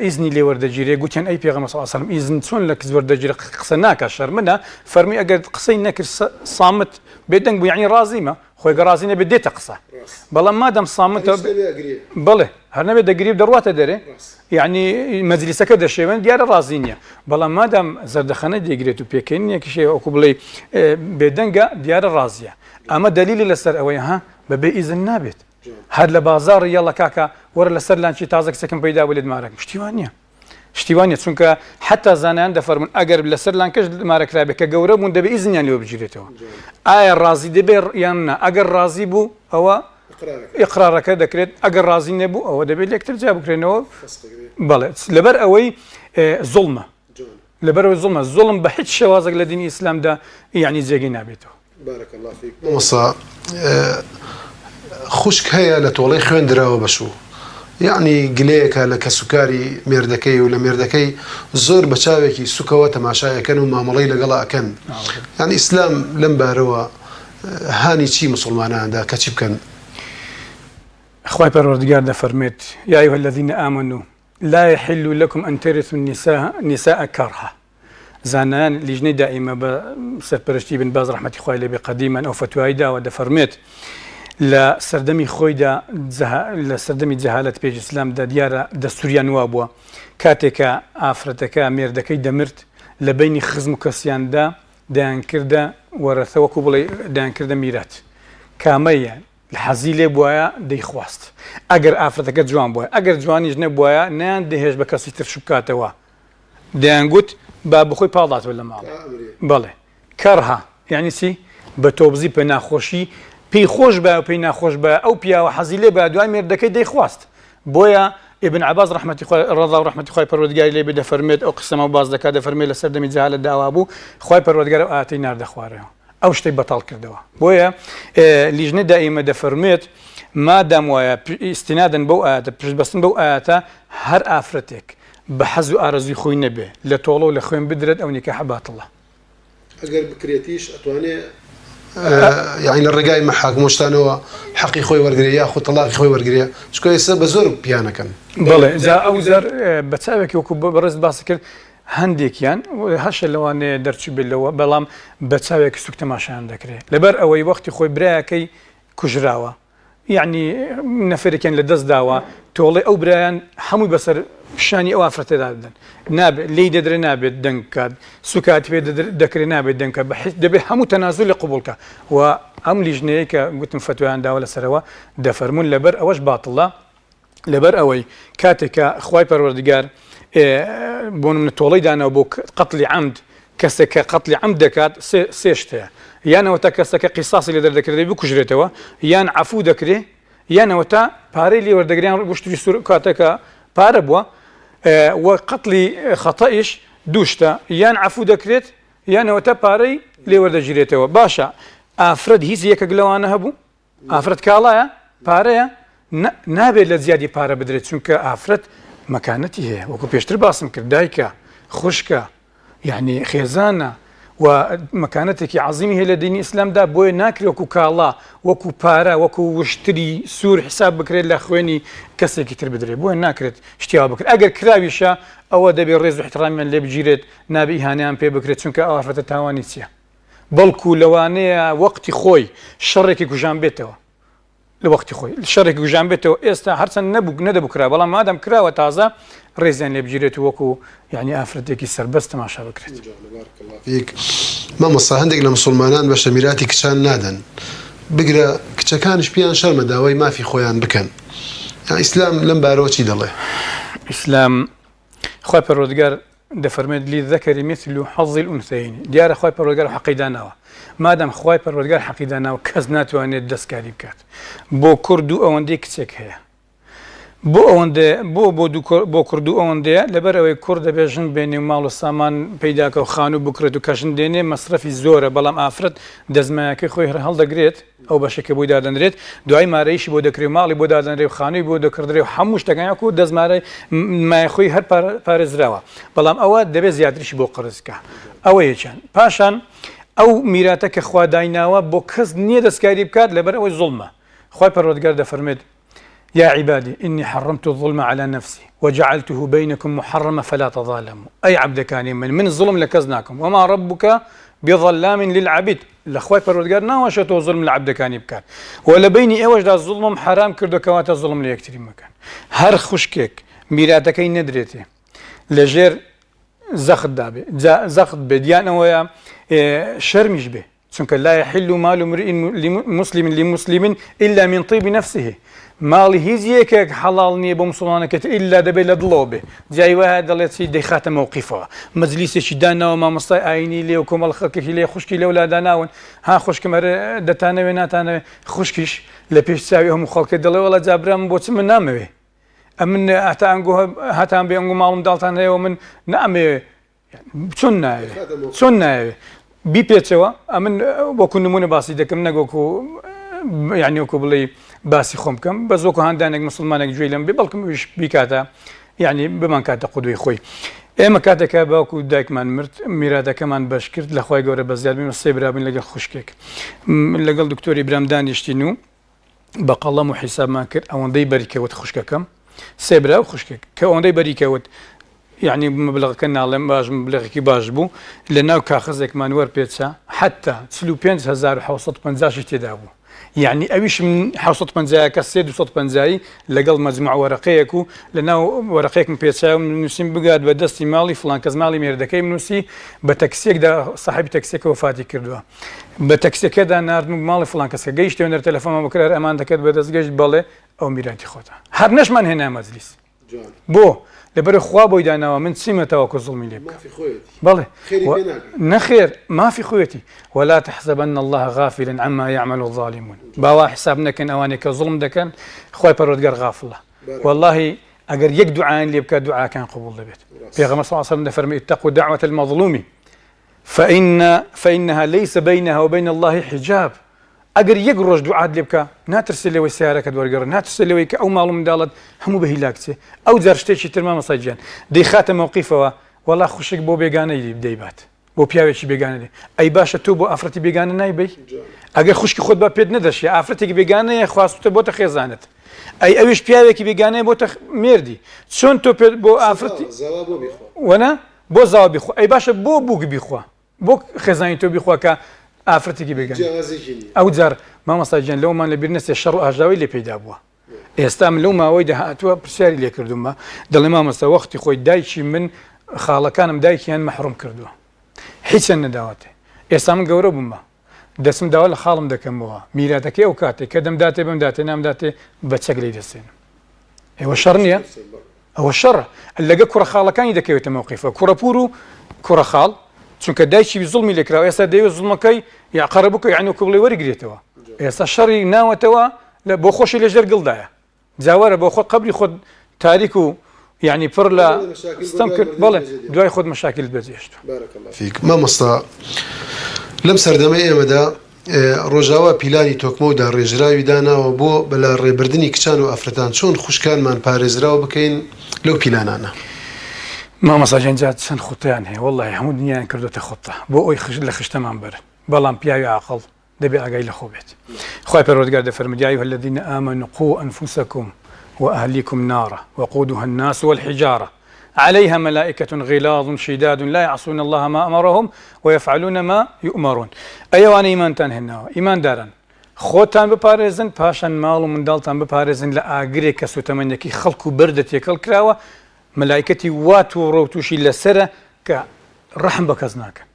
ئیزنی لێ وەردەگیرێ گوتیان ئەی پێغەمبەر صلی الله علیه و سلم ئیزن چۆن لە کچ وەردەگیرێ قسە ناکا شەرمنە فەرمی ئەگەر قسەی نەکرد صامت بێدەنگ بوو یعنی ڕازیمە خۆی گەر ڕازی نەبێت دێتە قسە بەڵام مادەم سامتە بەڵێ هەر نەبێت دەگری و دەڕواتە دەرێ یعنی مەجلیسەکە دەشێوێن دیارە ڕازی نییە بەڵام مادام زەردەخەنە دەگرێت و پێکەنینێکیشەیە وەکو بڵێ بێدەنگە دیارە ڕازیە ئەمە دەلیلی لەسەر ئەوەی ها بەبێ ئیزن نابێت هەر لە بازاڕی یەڵە کاکە وەرە لەسەر لانکی تازە کچێکم پەیدا بوو لێت مارەکم شتی وا نییە شتی وا نیە چونکە حەتا زانایان دەفەرموون ئەگەر لەسەر لانکەش مارە کرابێت کە گەورە بوون دەبێ ئیزنیان لێوە بگیرێتەوە ئایا ڕازی دەبێ یان نا ئەگەر ڕازی بوو ئەوە ئیقرارەکە دەکرێت ئەگەر ڕازی نەبوو ئەوە دەبێت لێکتر جیا بکرێنەوە بەڵێ لەبەر ئەوەی زوڵمە لەبەرئەوەی زوڵمە زوڵم بە هیچ شێوازێک لە دینی ئیسلامدا یەعنی جێگەی نابێتەوە. بارک اللە فیک مامۆستا خوشک هەیە لە تۆڵەی خوێن دراوە بە شوو یەعنی گلەیەکە لە کەسوکاری مێردەکەی و لە مێردەکەی زۆر بە چاوێکی سوکەوە تەماشای ئەکەن و مامەڵەی لەگەڵا ئەکەن یعنی ئیسلام لەم بارەوە هانی چی مسوڵمانان دا کە چی بکەن؟ خوای پەروەردگار دەفەرموێت، یا ایها الذین آمنوا لا یحل لکم ان ترثوا النساء کرها زانایان لیژنەی دائیمە بە سەرپەرشتی بن باز ڕەحمەتی خوای لێبێ قەدیمەن ئەو فەتوای داوە دەفەرموێت لە سەردەمی خۆیدا لە سەردەمی جەهالەت پێش ئیسلامدا دیارە دەستوریان وا بووە کاتێکە ئافرەتەکە مێردەکەی دەمرد لە بینی خزم و کەسیاندا دەیانکردە وەرەثە وەکو بڵێ دەیانکردە میرات کامەیە. حەزی لێ بوایە دەیخواست ئەگەر ئافرەتەکە جوان بوایە ئەگەر جوانیش نەبوایە نەیان دەهێشت بە کەسی تر شوو بکاتەوە دەیانگوت با بخۆی پاڵداتەوە لە ماڵێ بەڵێ کەڕها یعنی چی بە تۆبزی پێ ناخۆشی پێی خۆش بە پێی ناخۆش بە ئەو پیاوە حەزی لێ بە دوای مێردەکەی دەیخواست بۆیە ابن عباس ڕەحمەتی خوای ڕەزا و ڕەحمەتی خوای پەروەردگاری لێ بێ دەفەرموێت ئەو قسەمە باس دەکات دەفەرموێت لە سەردەمی جەهالەت داوا بوو خوای پەروەردگار ئەو ئایەتەی ناردە خوارەوە ئەو شتەی بەتاڵ کردەوە بۆیە لیژنەی دائیمە دەفەرموێت مادام وایە ئیستینادن بەو ئایەتە پشت بەستن بەو ئایەتە هەر ئافرەتێک بە حەز و ئارەزووی خۆی نەبێ لە تۆڵە و لە خوێن بدرێت ئەو نیکاحە باتڵە. ئەگەر بکرێتیش ئەتوانێ یانی لە ڕێگای مەحاکمە و شتانەوە حەقی خۆی وەرگرێ یاخود تەڵاقی خۆی وەرگرێ چونکە ئێستا بە زۆر پیانەکەن. بەڵێ جا ئەو جار بە چاوێکی وەکو بەڕێزت باست کرد هەندێکیان هەشە لەوانەیە دەرچووبێت لەوە بەڵام بە چاوێکی سوک تەماشایان دەکرێت لەبەر ئەوەی وەختی خۆی برایەکەی کوژراوە یەعنی نەفەرێکیان لە دەست داوە تۆڵەی ئەو برایان هەمووی بەسەر شانی ئەو ئافرەتەدا دەدەن نابێت لێی دەدرێ نابێت دەنگ بکات سوکایەتی پێ دەکرێت نابێت دەنگ بکات بە حیز دەبێت هەموو تەنازولی قبوڵ کە و ئەم لیژنەیە کە گوتم فەتوایان داوە لەسەرەوە دەفەرموون لەبەر ئەوەش باتڵە لەبەر ئەوەی کاتێک کە خوای پەروەردگار بۆ نمونە تۆڵەی داناوە بۆ قەتلی عەمد کەسێک کە قەتلی عەمد دەکات سێ شت هەیە یان ئەوەتا کەسەکە قیساسی لێ دەردەکرێت دەبێت بکوژرێتەوە یان عەفوو دەکرێ یان ئەوەتا پارەی لێ وەردەگرێ یان وشتری سوور کاتێکە پارە بووە و قەتلی خەتەئیش دوو شتە یان عەفوو دەکرێت یان ئەوەتا پارەی لێ وەردەگیرێتەوە باشە ئافرەت هیچ یەکێک لەوانە هەبوو ئافرەت کاڵایە؟ پارەیە؟ نا، نابێت لە جیاتی پارە بدرێت، چونکە ئافرەت مەکانەتی هەیە، وەکو پێشتر باسم کرد، دایکە، خوشکە، یعنی خێزانە و مەکانەتێکی عەزیمی هەیە لە دینی ئیسلامدا، بۆیە ناکرێت وەکو کاڵا، وەکو پارە، وەکو وشتری سوور حساب بکرێت لە خوێنی کەسێکی تر بدرێت، بۆیە ناکرێت شتی وا بکرێت، ئەگەر کراویشە ئەوە دەبێت ڕێز و ئیحترامیان لێ بگیرێت، نابێت ئیهانەیان پێ بکرێت، چونکە ئەو ئافرەتە تاوانی چییە؟ بەڵکو لەوانەیە وەقتی خۆی شەڕێکی کوژانبێتەوە لە وەختی خۆی شەڕێکی کوژانبێتەوە ئێستا هەرچەند نەبوو نەدەبوو کرا بەڵام مادەم کراوە تازە ڕێزیان لێ بگیرێت و وەکو یعنی ئافرەتێکی سەربەست تەماشا بکرێت. فیک. مامۆستا هەندێک لە مسوڵمانان بەشە میراتی کچان نادەن بگرە کچەکانیش پێیان شەرمە داوای مافی خۆیان بکەن ئیسلام لەم بارەوە چی دەڵێ؟ ئیسلام خوای پەروەردگار دەفەرموێت للذکر مثل حظ الانثیین دیارە خوای پەروەردگار حەقی داناوە مادام خوای پەروەردگار حەقی داناوە کەس ناتوانێت دەستکاری بکات بۆ کوڕ دوو ئەوەندەی کچێک هەیە بۆ ئەوەندە بۆ بۆ دوو بۆ کوڕ دوو ئەوەندەیە لەبەر ئەوەی کوڕ دەبێت ژن بێنێ و ماڵ و سامان پەیداکە و خانوو بکڕێت و کە ژن دێنێ مەسرەفی زۆرە بەڵام ئافرەت دەستمایەکەی خۆی هەر هەڵدەگرێت ئەو بەشەی کە بۆی دادەنرێت دوای مارەیشی بۆ دەکرێ و ماڵی بۆ دادەنرێ و خانووی بۆ دەکڕدرێ و هەموو شتەکان وەکو دەستمارەی مایە خۆی هەر پارێزراوە بەڵام ئەوە دەبێت زیاتریشی بۆ قەرز بکا ئەوە یەکیان پاشان ئەو میراتە کە خوا دایناوە بۆ کەس نییە دەستکاری بکات لەبەر ئەوەی زوڵمە خوای پەروەردگار دەفەرمێت یا عبادی انی حرمت الظلم علی نفسی وجعلته بینکم محرما فلا تظالموا ئەی عەبدەکانی من من زوڵم لە کەس ناکەم وما ربک بظلام للعبید لە خوای پەروەردگار ناوەشێتەوە زوڵم لە عەبدەکانی بکات و لە بەینی ئێوەشدا زوڵمم حەرام کردووە کەواتە زوڵم لە یەکتری مەکەن هەر خوشکێک میراتەکەی نەدرێتێ لەژێر زەختدا بێ جا زەخت بێت یان ئەوەیە شەرمیش بێ چونکە لا یحل مال امرئ مسلم لمسلم الا من طیب نفسه ماڵی هیچ یەکێک حەڵاڵ نییە بۆ مسلمانەکەی تر ئیلا دەبێت لە دڵەوە بێ جای وایە دەڵێت چی دەیخاتە مەوقیفەوە مەجلیسێکی داناوە مامۆستای ئاینی لێ و کۆمەڵ خەڵکێکی لێ خوشکی لەولا داناون ها خوشکم ئەرێ دەتانەوێ ناتانەوێ خوشکیش لە پێش چاوی هەموو خەڵکێ دەڵێ وەڵا جا برام من بۆ چ من نامەوێ ئەمن هەتا ئەنگۆ هەتان بێ ئەنگۆ ماڵم داڵتان هەیە و من نامەوێ چۆن نایەوێ چۆن نایەوێ بیپێچەوە ئەمن وەکو نمونە باسی دەکەم نەک وەکو یعنی وەکو بڵێ باسی خۆم بکەم بەس وەکو هاندانێک مسلمانێک گوێی لەم بێ بەڵکم ئەویش بیکاتە یعنی بمان کاتە قودوی خۆی ئێمە کاتێکە باوکو دایکمان مرد میراتەکەمان بەش کرد لە خوای گەورە بەزیاد بین سێ برا بووین لەگەڵ خوشکێک لەگەڵ دکتۆری برام دانیشتین و بە قەڵەم و حیسابمان کرد ئەوەندەی بەری کەوت خوشکەکەم سێ برا و خوشکێک کە ئەوەندەی بەری کەوت. یەعنی مەبلەغەکە ناڵێم باش مەبلەغێکی باش بوو لە ناو کاخەزێکمان وەرپێچا حەتا 45750 شی تێدا بوو یەعنی ئەویشم 750 کە سێ 250 لەگەڵ مەجموع وەرەقەیەک و لە ناو وەرەقەیەکم پێچا و نووسیم بگات بە دەستی ماڵی فڵان کەس ماڵی مێردەکەی نووسی بە تەکسیەکدا ساحبی تەکسیەکە وەفاتی کردووە بە تەکسیەکەدا ناردم ماڵی فڵان کەس کە گەیشتەوە نەر تەلەفۆنمان بۆ کرد ئەمان دەکرد بە دەست گەشت بەڵێ ئەو میراتی خۆتە هەر نەشمان هێنا مەجلیس بۆ؟ لەبەر خوا بۆی داناوە من چیمە تاوەکو زوڵمی لێ بکەم بەڵێ نەخێر مافی خۆیەتی ولا تحسبن الله غافلا عما يعمل الظالمون باوا حساب نەکەن ئەوانەی کە زوڵم دەکەن خوای پەروەردگار غافلە والله ئەگەر یەک دوعایان لێ بکات دوعاکان قبوڵ دەبێت پێغەمبەر صلی الله علیه و سلم دەفەرمێ اتقوا دعوة المظلوم فإن فإنها ليس بينها وبين الله حجاب ئەگەر یەک ڕۆژ دوعات لێ بکا ناترسێ لەوەی سەیارەکەت وەرگەڕێ ناترسێ لەوەی کە ئەو ماڵ و منداڵت هەموو بە هیلاک چێ ئەو جار شتێکی تر مامۆستا گیان دەیخاتە مەوقیفەوە وەڵا خوشک بۆ بێگانەی دەیبات بۆ پیاوێکی بێگانە دێ ئەی باشە تۆ بۆ ئافرەتی بێگانە نایبەی ئەگەر خوشکی خۆت بە پێت نەدەشێ ئافرەتێکی بێگانەیە خواستتە بۆتە خێزانت ئەی ئەویش پیاوێکی بێگانەیە بۆتە مێردی چۆن تۆ پێت بۆ ئافرەتی وەنا بۆ زاوا بیخوا ئەی باشە بۆ بووک بیخوا بۆ خێزانی تۆ بیخوا کە ئافرەتێکی بێگانە جیاوازێکی نییە. ئەو جار مامۆستا گیان لەومان لە بیر نەچێ شەڕ و ئاژاوەی لێ پەیدا بووە ئێستا من لەو ماوەی داهاتووە پرسیاری لێ کردوومە دەڵێ مامۆستا وەختی خۆی دایکی من خاڵەکانم دایکیان مەحروم کردووە هیچیان نەداوەتێ ئێستا من گەورە بوومە دەچم داوا لە خاڵم دەکەمەوە میراتەکەی ئەو کاتێک کە دەمداتێ بمداتێ نامداتێ بە چەک لێی دەستێنم ئێوە شەڕ نییە؟ ئەوە شەڕە لەگە کوڕە خاڵەکانی دەکەوێتە مەوقیفە کوڕە پور و کوڕە خاڵ چونکە دایکی زوڵمی لێکراوە ئێستا دەیەوێت زوڵمەکەی یا قەرەبوو بکە یعنی وەکو بڵێ وەریگرێتەوە ئێستا شەڕی ناوەتەوە لە بۆ خۆشی لەژێر گڵدایە جاوەرە بۆ خۆت قەبری خۆت تاریک و یعنی پڕ لە ستەم کرد بەڵێ دوای خۆت مەشاکلت بەجێشت. بارک اللە فیک مامۆستا لەم سەردەمەی ئێمەدا ڕۆژاوا پیلانی تۆکمە و داڕێژراوی داناوە بۆ بەلاڕێبردنی کچان و ئافرەتان، چۆن خوشکانمان پارێزراو بکەین لەو پیلانانە؟ مامۆستا گیان جا چەند خوتەیان هەیە وەڵاهی هەموو دنیایان کردۆتە خوتە بۆ ئەوی لە خشتەمان بەرن بەڵام پیاوی عاقڵ دەبێ ئاگای لە خۆ بێت خوای پەروەردگار دەفەرموێت یا ایها الذین آمنوا قوا انفسکم واهلیکم نارا وقودها الناس والحجارە علیها ملائکە غلاظ شداد لا یعصون اللە ما امرهم ویفعلون ما یؤمرون ئەی ئەوانەی ئیمانتان هێناوە، ئیمانداران، خۆتان بپارێزن پاشان ماڵ و منداڵتان بپارێزن لە ئاگرێک کە سوتەمەنیەکەی خەڵک و بەردە تێکەڵ کراوە، مەلائیکەتی وا توڕە و توشی لەسەرە کە ڕەحم بە کەس ناکەن.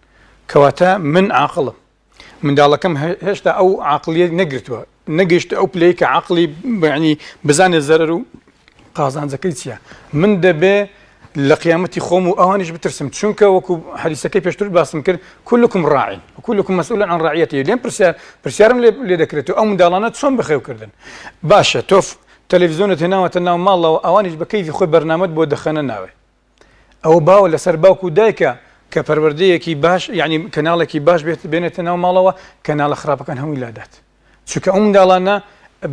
کەواتە من عاقڵم. منداڵەکەم هێشتا ئەو عقلیە نەگرتووە نەگەیشتە ئەو پلەی کە عقلی بەعنی بزانێت زەرەر و قازانجەکەی چییە من دەبێ لە قیامەتی خۆم و ئەوانیش بترسم چونکە وەکو حەدیسەکەی پێشتر باسم کرد كلكم راع وكلكم مسؤول عن رعيته لێم پرسیار پرسیارم لێ دەکرێت و ئەو منداڵانە چۆن بەخێوکردن باشە تۆف تەلەڤیزیۆنت هێناوەتە ناو ماڵەوە ئەوانیش بە کەیفی خۆی بەرنامەت بۆ دەخەنە ناوێ ئەوە باوە لەسەر باوک و دایکە کە پەروەردەیەکی باش یعنی کەناڵێکی باش بێت بێنێتە ناو ماڵەوە کەناڵە خراپەکان هەمووی لادات چونکە ئەو منداڵانە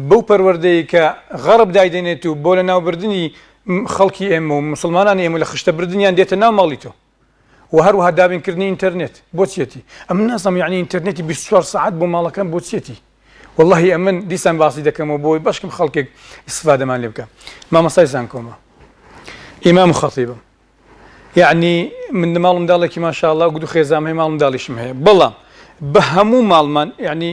بەو پەروەردەیە کە غەڕب دایدەنێت و بۆ لە ناوبردنی خەڵکی ئێمە و مسلمانانی ئێمە لە خشتە بردنیان دێتە ناو ماڵی تۆ و هەروەها دابینکردنی ئینتەرنێت بۆ چیەتی ئەمن نازانم یعنی ئینتەرنێتی 24 سەعات بۆ ماڵەکان بۆ چیەتی واللهی ئەمن دیسان باسی دەکەمەوە بۆی بەشکم خەڵکێک ئیسفادەمان لێ بکە مامۆستای زانکۆمە ئیمام و خەتیبم یعنی من ماڵ منداڵێکی ماشاءالله و دوو خێزام هەیە ماڵ منداڵیشم هەیە بەڵام بە هەموو ماڵمان یعنی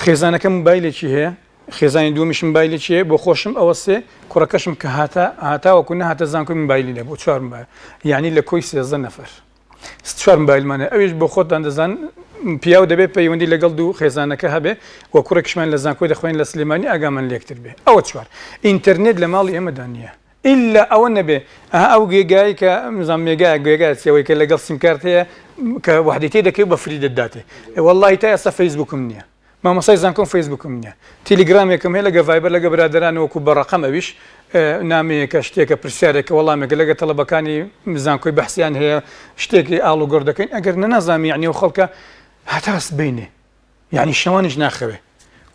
خێزانەکەم موبایلێکی هەیە خێزانی دووەمیشم موبایلێکی هەیە بۆ خۆشم ئەوە سێ کوڕەکەشم کە هاتە هاتاوەکو نەهاتە زانکۆی موبایلی نەبوو چوار موبایل یعنی لە کۆی 13 نەفەر چوار موبایلمان هەیە ئەویش بۆ خۆتان دەزان پیاو دەبێت پەیوەندی لەگەڵ دوو خێزانەکە هەبێ و کوڕێکشمان لە زانکۆی دەخوێن لە سلێمانی ئاگامان لێکتر بێ ئەوە چوار ئینتەرنێت لە ماڵی ئێمەدا نییە ئیلا ئەوە نەبێ ئەها ئەو گێگای کە مزان مێگایە گوێگایە چیەوەی کە لەگەڵ سیمکارت هەیە کە وەحدەی تێ دەکەی و بە free دەتداتێ وەڵڵاهی تا ئێستا فەیسبووکم نییە مامۆستای زانکۆم فەیسبووکم نییە تیلیگرامێکم هەیە لەگە ڤایبەر لەگە برادەران وەکو بە ڕەقەم ئەویش نامەیەکە شتێکە پرسیارێکە وەڵامێکە لەگە تەڵەبەکانی زانکۆی بەحسیان هەیە شتێکی ئاڵوگۆڕ دەکەین ئەگەر نەنازانم یعنی ئەو خەڵکە هەتا سبەینێ یانی شەوانیش ناخەوێ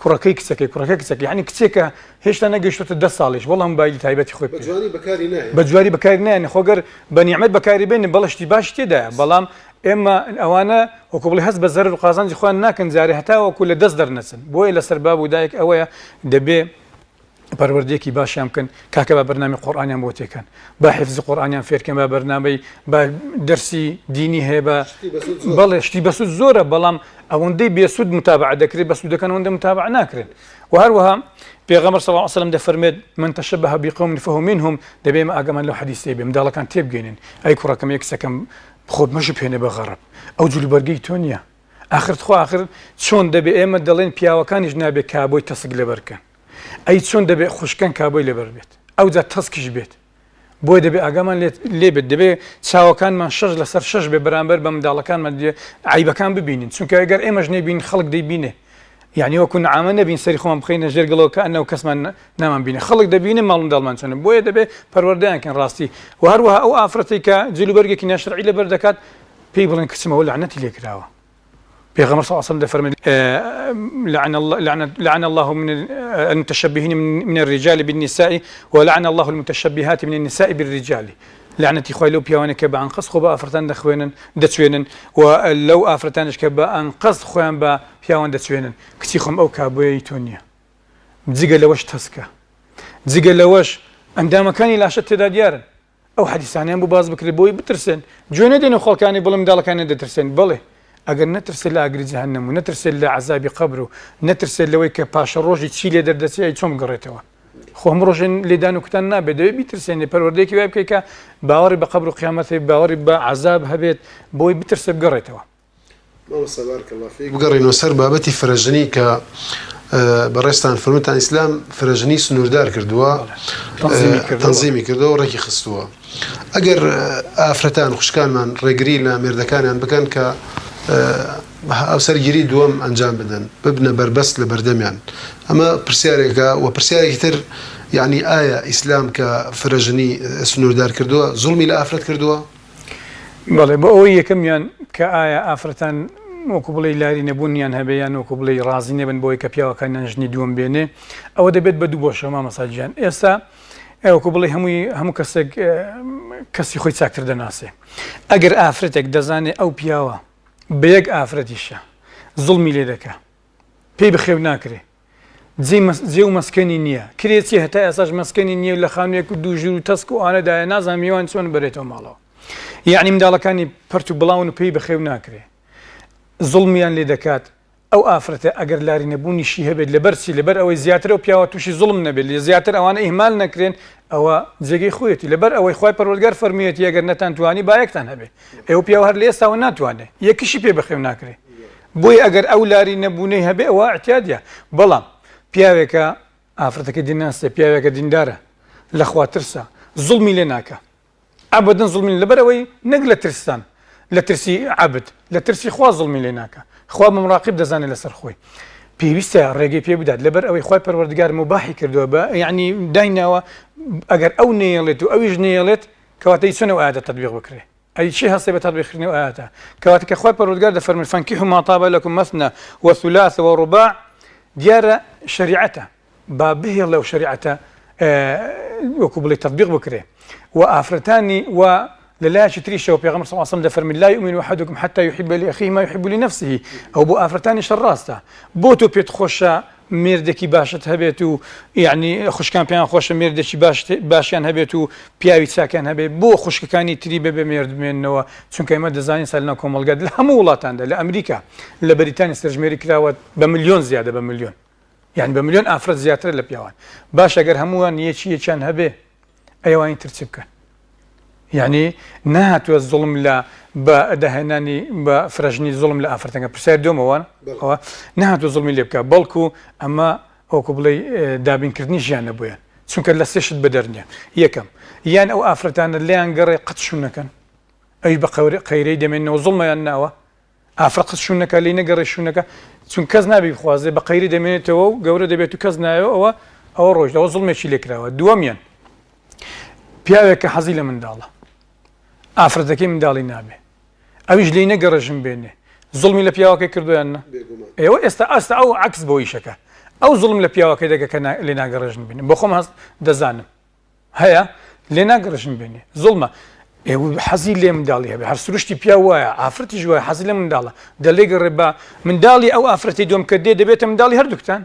کوڕەکەی کچەکەی کوڕەکە کچەکەی یانی کچێکە هێشتا نەگەیشتۆتە دە ساڵیش وەڵام مۆبایلی تایبەتی خۆی پێ بەجوانی بەکاری ناهێنێ بەجواری بەکاری نایەنێ خۆ گەر بە نیعمەت بەکاری بێنێ بەڵێ شتی باشی تێدایە بەڵام ئێمە ئەوانە وەکو بڵێ هەست بە زەرەر و قازانجی خۆیان ناکەن جارێ هەتاوەکو لە دەست دەرنەچن بۆیە لەسەر باب و دایک ئەوەیە دەبێ. پەروەردەیەکی باشیان بکەن کاکە با بەرنامەی قورئانیان بۆ تێکەن با حفزی قورئانیان فێرکەن با بەرنامەی با دەرسی دینی هەیە بە بەڵێ شتی بەسوود زۆرە بەڵام ئەوەندەی بێسوود متابعە دەکرێت بەسوودەکان ئەوەندە متابعە ناکرێن و هەروەها پێغەمبەر صلی الله علیه وسلم دەفەرمێت من تشبه بقوم فهو منهم دەبێ ئێمە ئاگامان لەو حەدیسەی بێ منداڵەکان تێبگەینن ئەی کوڕەکەم یەک کچەکەم خۆت مەژپێنە بە غەڕب ئەو جلوبەرگەی تۆ نییە ئاخر تخوا ئاخر چۆن دەبێ ئێمە دەڵێن پیاوەکانیش نابێ کابۆی تەسک لەبەر کەن ئەی چۆن دەبێ خوشکەن کابۆی لەبەر بێت ئەوجا تەسکیش بێت بۆیە دەبێ ئاگامان لێ بێت دەبێ چاوەکانمان شەش لەسەر شەش بێ بەرامبەر بە منداڵەکانمان دێ عیبەکان ببینین چونکە ئەگەر ئێمەش نەیبین خەڵک دەیبینێ یعنی وەکو نعامە نەبین سەری خۆمان بخەینە ژێر گڵەوە کە ئەنەو کەسمان نامان بینێ خەڵک دەبینێ ماڵ منداڵمان چۆنە بۆیە دەبێ پەروەردەیان کەن ڕاستی و هەروەها ئەو ئافرەتێک کە جلوبەرگێکی ناشرعی لەبەر دەکات پێی بڵێن کچم ئەوە لەعنەتی لێکراوە پێغەمبەر صلی الله علیه و سلم دەفەرمێت لعن الله لعن لعن الله من المتشبهين من الرجال بالنساء ولعن الله المتشبهات من النساء بالرجال لعنەتی خوای لەو پیاوانە کە بە ئەنقەست خۆ بە ئافرەتان دەخوێنن دەچوێنن و لەو ئافرەتانش کە بە ئەنقەست خۆیان بە پیاوان دەچوێنن کچی خۆم ئەو کابۆیەی تۆ نییە جگە لەوەش تەسکە جگە لەوەش ئەندامەکانی لاشە تێدا دیارن ئەو حەدیسانەیان بۆ باس بکرێت بۆی بترسێن گوێ نەدەن و خەڵکانی بڵێ منداڵەکانیان دەترسێن بەڵێ ئەگەر نەترسێت لە ئاگری جەهەنەم و نەترسێت لە عەزابی قەبر و نەترسێت لەوەی کە پاشە ڕۆژی چی لێ دەردەچێ ئەی چۆن بگەڕێتەوە خۆ هەموو ڕۆژێن لێدان و کوتان نابێت دەبێت بیترسێنێ پەروەردەیەکی وای بکەیت کە باوەڕی بە قەبر و قیامەت هەبێت باوەڕی بە عەزاب هەبێت بۆی بترسێ بگەڕێتەوە. مامۆستا بارک اللە فیک بگەڕێینەوە سەر بابەتی فرەژنی کە بەڕێزتان فەرمووتان ئیسلام فرەژنی سنووردار کردووە تەنزیمی کردەوە ڕێکی خستووە ئەگەر ئافرەتان خوشکانمان ڕێگری لە مێردەکانیان بکەن کە هاوسەرگیری دووەم ئەنجام بدەن ببنە بەربەست لە بەردەمیان ئەمە پرسیارێکە و پرسیارێکی تر یعنی ئایا ئیسلام کە فرەژنی سنووردار کردووە زوڵمی لە ئافرەت کردووە؟ بەڵێ بۆ ئەوەی یەکەمیان کە ئایا ئافرەتان وەکو بڵێی لاری نەبوونیان هەبێ یان وەکو بڵێی ڕازی نەبن بۆی کە پیاوەکانیان ژنی دووەم بێنێ ئەوە دەبێت بە دوو بۆشە مامۆستا گیان ئێستا وەکو بڵێ هەمووی هەموو کەسێک کەسی خۆی چاکتر دەناسێ ئەگەر ئافرەتێک دەزانێ ئەو پیاوە بە یەک ئافرەتیشە زوڵمی لێ دەکا پێی بخێو ناکرێ جێ جێ و مەسکەنی نییە کرێ چی هەتا ئێساش مەسکەنی نییە لە خانوویەک و دوو ژوور و تەسک و ئانەدایە نازانم میوان چۆن بەرێتەوە ماڵەوە یعنی منداڵەکانی پەرت و بڵاون و پێی بەخێو ناکرێ زوڵمیان لێ دەکات ئەو ئافرەتە ئەگەر لاری نەبوونیشی هەبێت لەبەر چی لەبەر ئەوەی زیاتر ئەو پیاوە تووشی زوڵم نەبێت لێ زیاتر ئەوانە ئیهمال نەکرێن ئەوە جێگەی خۆیەتی لەبەر ئەوەی خوای پەروەردگار فەرموویەتی ئەگەر نەتانتوانی با یەکتان هەبێ ئەو پیاوە هەر لە ئێستاوە ناتوانێ یەکیشی پێ بەخێو ناکرێ بۆیە ئەگەر ئەو لاری نەبوونەی هەبێ ئەوە ئیعتیادیە بەڵام پیاوێکە ئافرەتەکەی دیناسێ پیاوێکە دیندارە لە خوا ترسە زوڵمی لێ ناکا ئەبەدەن زوڵمی لەبەر ئەوەی نەک لە ترسان لە ترسی عەبد لە ترسی خوا زوڵمی لێ ناکا خوا بە مراقب دەزانێت لەسەر خۆی پێویستە ڕێگەی پێ بدات لەبەر ئەوەی خوای پەروەردگار مباحی کردووە بە یعنی دایناوە ئەگەر ئەو نەیەڵێت و ئەویش نەیەڵێت کەواتە چۆن ئەو ئایەتە تەطبیق بکرێ ئەی چی هەستێ بە تەطبیق کردنی ئەو ئایەتە کەواتە کە خوای پەروەردگار دەفەرموێت فانکحوا ما طاب لكم مثنى وثلاث ورباع دیارە شەریعەتە با بهێڵێ ئەو شەریعەتە وەکو بڵێ تەطبیق بکرێ و ئافرەتانی و لە لایەکی تریشەوە پێغەمبەر صلی الله علیه و سلم دەفەرموێت لا يؤمن احدكم حتى يحب لاخيه ما يحب لنفسه ئەو بۆ ئافرەتانیش ڕاستە بۆ تۆ پێت خۆشە مێردێکی باشت هەبێت و یعنی خوشکان پێیان خۆشە مێردێکی باشیان هەبێت و پیاوی چاکیان هەبێت بۆ خوشکەکانی تری بەبێ مێرد بمێننەوە چونکە ئێمە دەزانین سەر لەناو کۆمەڵگا لە هەموو وڵاتاندا لە ئەمریکا لە بەریتانیا سەرژمێری کراوە بە ملیۆن زیادە بە ملیۆن یعنی بە ملیۆن ئافرەت زیاترە لە پیاوان باشە گەر هەمووان یەکی یەکیان هەبێ ئەوانی تر چ بکەن یعنی نهاتوە زوڵم لە بە داهێنانی بە فرەژنی زوڵم لە ئافرەتەکە پرسیار دۆمەوە ئەوە نهاتوە زوڵمی لێ بکە بەڵکو ئەمە وەکو بڵێ دابینکردنی ژیان نەبوویان چونکە لە سێ شت بەدەر نییە یەکەم یان ئەو ئافرەتانە لێیان گەڕێ قەت شوو نەکەن ئەوی بە قەیرەی دەمێنەوە زوڵمەیان ناوە ئافرەت قەت شوو نەکا لێی نەگەڕێ شوو نەکا چون کەس نابێ بخوازێ بە قەیری دەمێنێتەوە و گەورە دەبێت و کەس نایەوە ئەوە ئەوە ڕۆیشت ئەوە زوڵمێکی لێ کراوە دووەمیان پیاوێک کە حەزی لە منداڵە ئافرەتەکەی منداڵی نابێ ئەویش لێی نەگەڕێ ژن بێنێ زوڵمی لە پیاوەکەی کردویان نا ئێوە ئێستا ئاستا ئەو عکس بۆ ئیشەکە ئەو زوڵم لە پیاوەکەی دەگە کە لێ ناگەڕێ ژن بێنێ بۆ خۆم هەست دەزانم هەیە لێ ناگەڕێ ژن بێنێ زوڵمە حەزی لێ منداڵی هەبێ هەر سروشتی پیاو وایە ئافرەتیش وایە حەزی لە منداڵە دەلێ گەڕێ بە منداڵی ئەو ئافرەتی دوم کە دێ دەبێتە منداڵی هەردووکتان.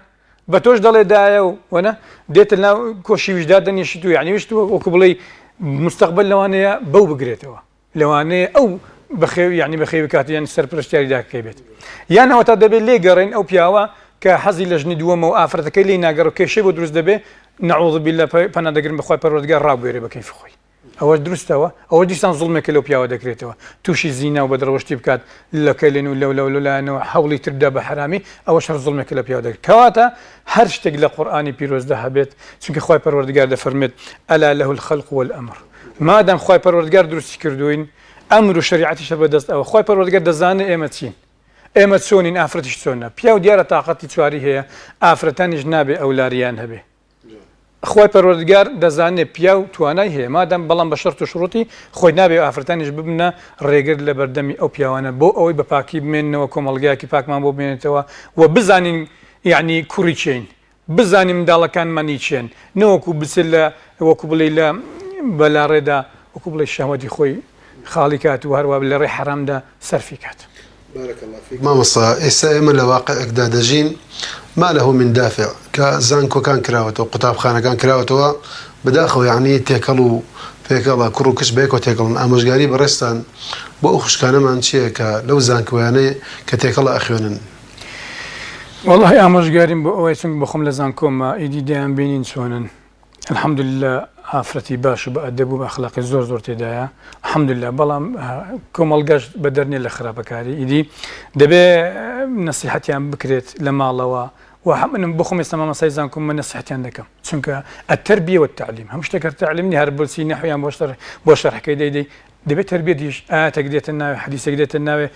بە تۆش دەڵێ دایە و وەنە دێتە ناو کۆشی ویش دادەنیشیت و یعنی ویشت وەکو بڵێی مستەقبەل لەوانەیە بەو بگرێتەوە. لەوانەیە ئەو بەخێو یعنی بەخێوی بکات یان سەرپرشتیاری داکەکەی بێت یان ئەوەتا دەبێت لێ گەڕێن ئەو پیاوە کە حەزی لە ژنی دووەمە و ئافرەتەکەی لێی ناگەڕ و کێشەی بۆ دروست دەبێ نعوذ بالله پەنا دەگرن بەخوای پەروەردگار ڕابوێرێ بە کەیفی خۆی ئەوە دروستەوە ئەوە دیسان زوڵمێکە لەو پیاوە دەکرێتەوە تووشی زینا و بەدڕەوشتی بکات لە کەلێن و لەو لەو لەلایەنەوە هەوڵی تر بدا بە حەرامی ئەوەش هەر زوڵمێکە لە پیاوە دەکرێت کەواتە هەر شتێک لە قورئانی پیرۆزدا هەبێت چونکە خوای پەروەردگار دەفەرمێت الا له الخلق والامر مادام خوای پەروەردگار دروستی کردووین ئەمر و شەریعەتیشە بەدەست ئەوە خوای پەروەردگار دەزانێ ئێمە چین ئێمە چۆنین ئافرەتیش چۆنە پیاو دیارە تاقەتی چواری هەیە ئافرەتانیش نابێ ئەو لاریان هەبێ خوای پەروەردگار دەزانێ پیاو توانای هەیە مادام بەڵام بە شەرت و شروتی خۆی نابێ ئافرەتانیش ببنە ڕێگر لە بەردەمی ئەو پیاوانە بۆ ئەوەی بە پاکی بمێننەوە کۆمەڵگایەکی پاکمان بۆ بمێنێتەوە و بزانین یعنی کوڕی کێین بزانین منداڵەکانمان ئی کێن نەوەکو بچێت لە وەکو بڵێی لە بە لاڕێدا وەکو بڵێی شەهوەتی خۆی خاڵی کات و هەروا لە ڕێی حەرامدا سەرفی کات. بارک اللە فیک مامۆستا ئێستا ئێمە لە واقعێکدا دەژین ما له من دافع کە زانکۆکان کراوەتەوە قوتابخانەکان کراوەتەوە بەداخەوە یەعنی تێکەڵ و پێکەڵە کوڕ و کچ بەیەکەوە تێکەڵن ئامۆژگاری بەڕێزتان بۆ ئەو خوشکانەمان چییە کە لەو زانکۆیانەی کە تێکەڵە ئەخوێنن؟ وەڵاهی ئامۆژگاریم بۆ ئەوەیە چونکە بەخۆم لە زانکۆمە ئیدی دەیان بینین چۆنن الحمدللە ئافرەتی باش و بە ئەدەب و بە ئەخلاقی زۆر زۆر تێدایە الحمدللە بەڵام کۆمەڵگەش بەدەر نییە لە خراپەکاری ئیدی دەبێ نەسیحەتیان بکرێت لە ماڵەوە و منم بخۆم ئێستا مامۆستای زانکۆم من نەسیحەتیان دەکەم چونکە التربیە والتعلیم هەموو شتێک هەر تعلیم نییە هەر بچی نەحویان بۆ شەرح بۆ شەرحکەی دەیدەی دەبێت تەربیەتیش ئایەتێک دێتە ناوێ حەدیسێک دێتە ناوێ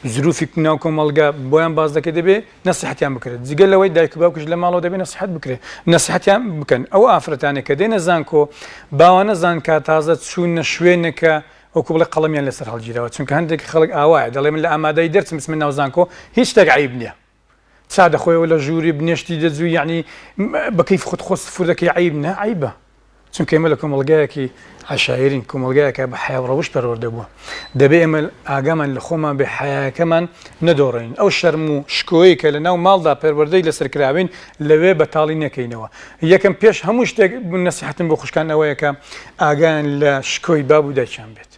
زروفی ناو کۆمەڵگا بۆیان باس دەکەی دەبێ نەسیحەتیان بکرێت جگە لەوەی دایک و باوکیش لە ماڵەوە دەبێ نەسیحەت بکرێت نەسیحەتیان بکەن ئەو ئافرەتانێک کە دێنە زانکۆ باوانە زان کە تازە چوونە شوێنێکە وەکو بڵێ قەڵەمیان لەسەر هەڵگیراوە چونکە هەندێک خەڵک ئاوایە دەڵێ من لە ئامادەی دەرچم بچمە ناو زانکۆ هیچ شتێک عەیب نییە چا دەخۆیەوە لە ژووری بنێشتی دەجووی یەعنی بە کەیف خۆت خۆ سفور دەکەی عەیب نا عەیبە چونکە ئێمە لە کۆمەڵگایەکی عەشایرین کۆمەڵگایەکە بە حەیا و ڕەوشت پەروەردە بووە دەبێ ئێمە ئاگامان لە خۆمان بێ حەیاکەمان نەدۆڕێنین ئەو شەرم و شکۆیەی کە لە ناو ماڵدا پەروەردەی لەسەر کراوین لەوێ بەتاڵی نەکەینەوە یەکەم پێش هەموو شتێک نەسیحەتم بۆ خوشکان ئەوەیە کە ئاگایان لە شکۆی باب و دایکیان بێت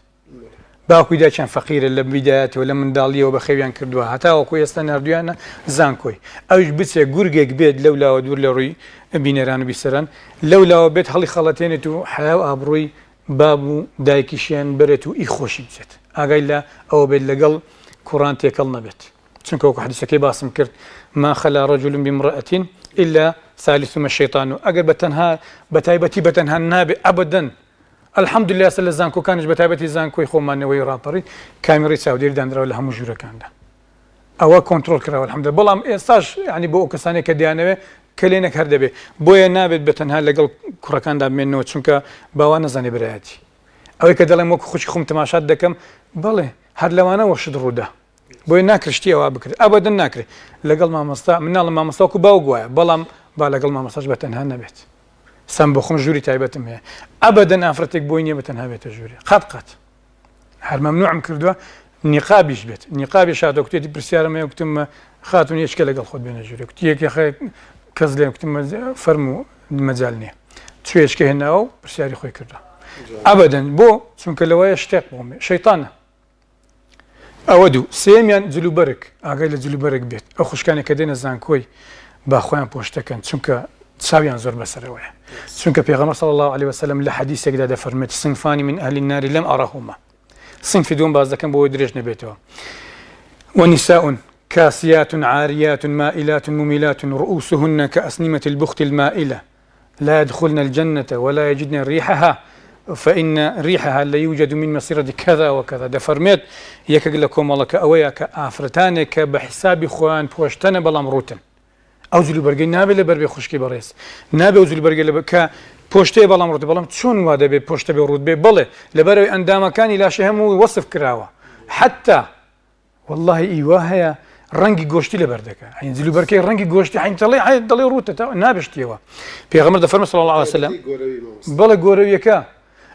باوک و دایکیان فەقیرە لە بیدایەتەوە لە منداڵیەوە بەخێویان کردووە هەتاوەکو ئێستا ناردویانە زانکۆی ئەویش بچێ گورگێک بێت لەو لاوە دوور لە ڕووی بینەران و بیسەران لەو لاوە بێت هەڵی خەڵەتێنێت و حەیا و ئابڕووی باب و دایکیشیان بەرێت و ئی خۆشی بچێت ئاگای لە ئەوە بێت لەگەڵ کوڕان تێکەڵ نەبێت چونکە وەکو حەدیسەکەی باسم کرد ما خلا رجل بامرأة إلا ثالثهما الشیطان ئەگەر بە تەنها بە تایبەتی بە تەنها نابێ ئەبەدەن الحمدللە ئێستا لە زانکۆکانیش بەتایبەتی زانکۆی خۆمان نەوەی ڕاپەڕین کامیڕی چاودێری دانراوە لە هەموو ژوورەکاندا ئەوە کۆنترۆڵ کراوە الحمدللە بەڵام ئێستاش یعنی بۆ ئەو کەسانێک کە دەیانەوێت کەلێنێک هەر دەبێت بۆیە نابێت بە تەنها لەگەڵ کوڕەکاندا بمێنەوە چونکە باوا نەزانێ برایەتی ئەوەی کە دەڵێم وەکو خوشکی خۆم تەماشات دەکەم بەڵێ هەر لەوانە وەشت ڕوودا بۆیە ناکرێت شتی ئەوا بکرێت ئەبەدەن ناکرێت لەگەڵ مامۆستا مناڵم مامۆستا وەکو باوک وایە بەڵام با لەگەڵ مامۆستاش بە تەنها نەبێت سەم بۆ خۆم ژووری تایبەتم هەیە ئەبەدەن ئافرەتێک بۆی نییە بە تەنها بێتە ژووری قەت قەت هەر مەمنوعم کردووە نیقابیش بێت نیقابی شاتۆ کوتێتی پرسیارم هەیە کوتم خاتون یەکە لەگەڵ خۆت بێنە ژوورێ کوتی یەکێ خێ کەس لێم کوتم فەرموو مەجال نییە چوێچکە هێناوە و پرسیاری خۆی کردووە ئەبەدەن بۆ چونکە لەوەیە شتێک بۆم شەیتانە ئەوە دوو. سێیەمیان جلوبەرگ، ئاگای لە جلوبەرگ بێت، ئەو خوشکانەی کە دێنە زانکۆی با خۆیان پۆشتەکەن، چونکە چاویان زۆر بەسەرەوەیە، چونکە پێغەمبەر صلی اللە علیە وسلم لە حەدیسێکدا دەفەرموێت، صنفان من اهل النار لم ارهما، صنفی دووەم باس دەکەم بۆ ئەوەی درێژ نەبێتەوە، ونساء کاسیات عاریات مائلات ممیلات رؤوسهن کاسنمة البخت المائلە، لا يدخلن الجنة ولا يجدن ريحها فإن ريحها ليوجد من مسيرة كذا وكذا دەفەرموێت یەکێک لە کۆمەڵەکە ئەوەیە کە ئافرەتانێک کە بە حیسابی خۆیان پۆشتەنە بەڵام ڕووتن ئەو جلوبەرگەی نابێت لەبەر بێ خوشکی بەڕێز نابێ ئەو جلوبەرگە لەبەر کە پۆشتەیە بەڵام ڕووتە بەڵام چۆن وا دەبێت پۆشتە بێ ڕووت بێ بەڵێ لەبەرەوەی ئەندامەکانی لاشەی هەموو وەسف کراوە حتا وەڵاهی ئی وا هەیە ڕەنگی گۆشتی لەبەر دەکا عین جل و بەرکەی ڕەنگی گۆشتی عین دەڵێ عین دەڵێ ڕووتە تا نابشتیەوە پێغەمبەر دەفەرمێ صلی الله علیه وسلم بەڵێ گۆرەویەکە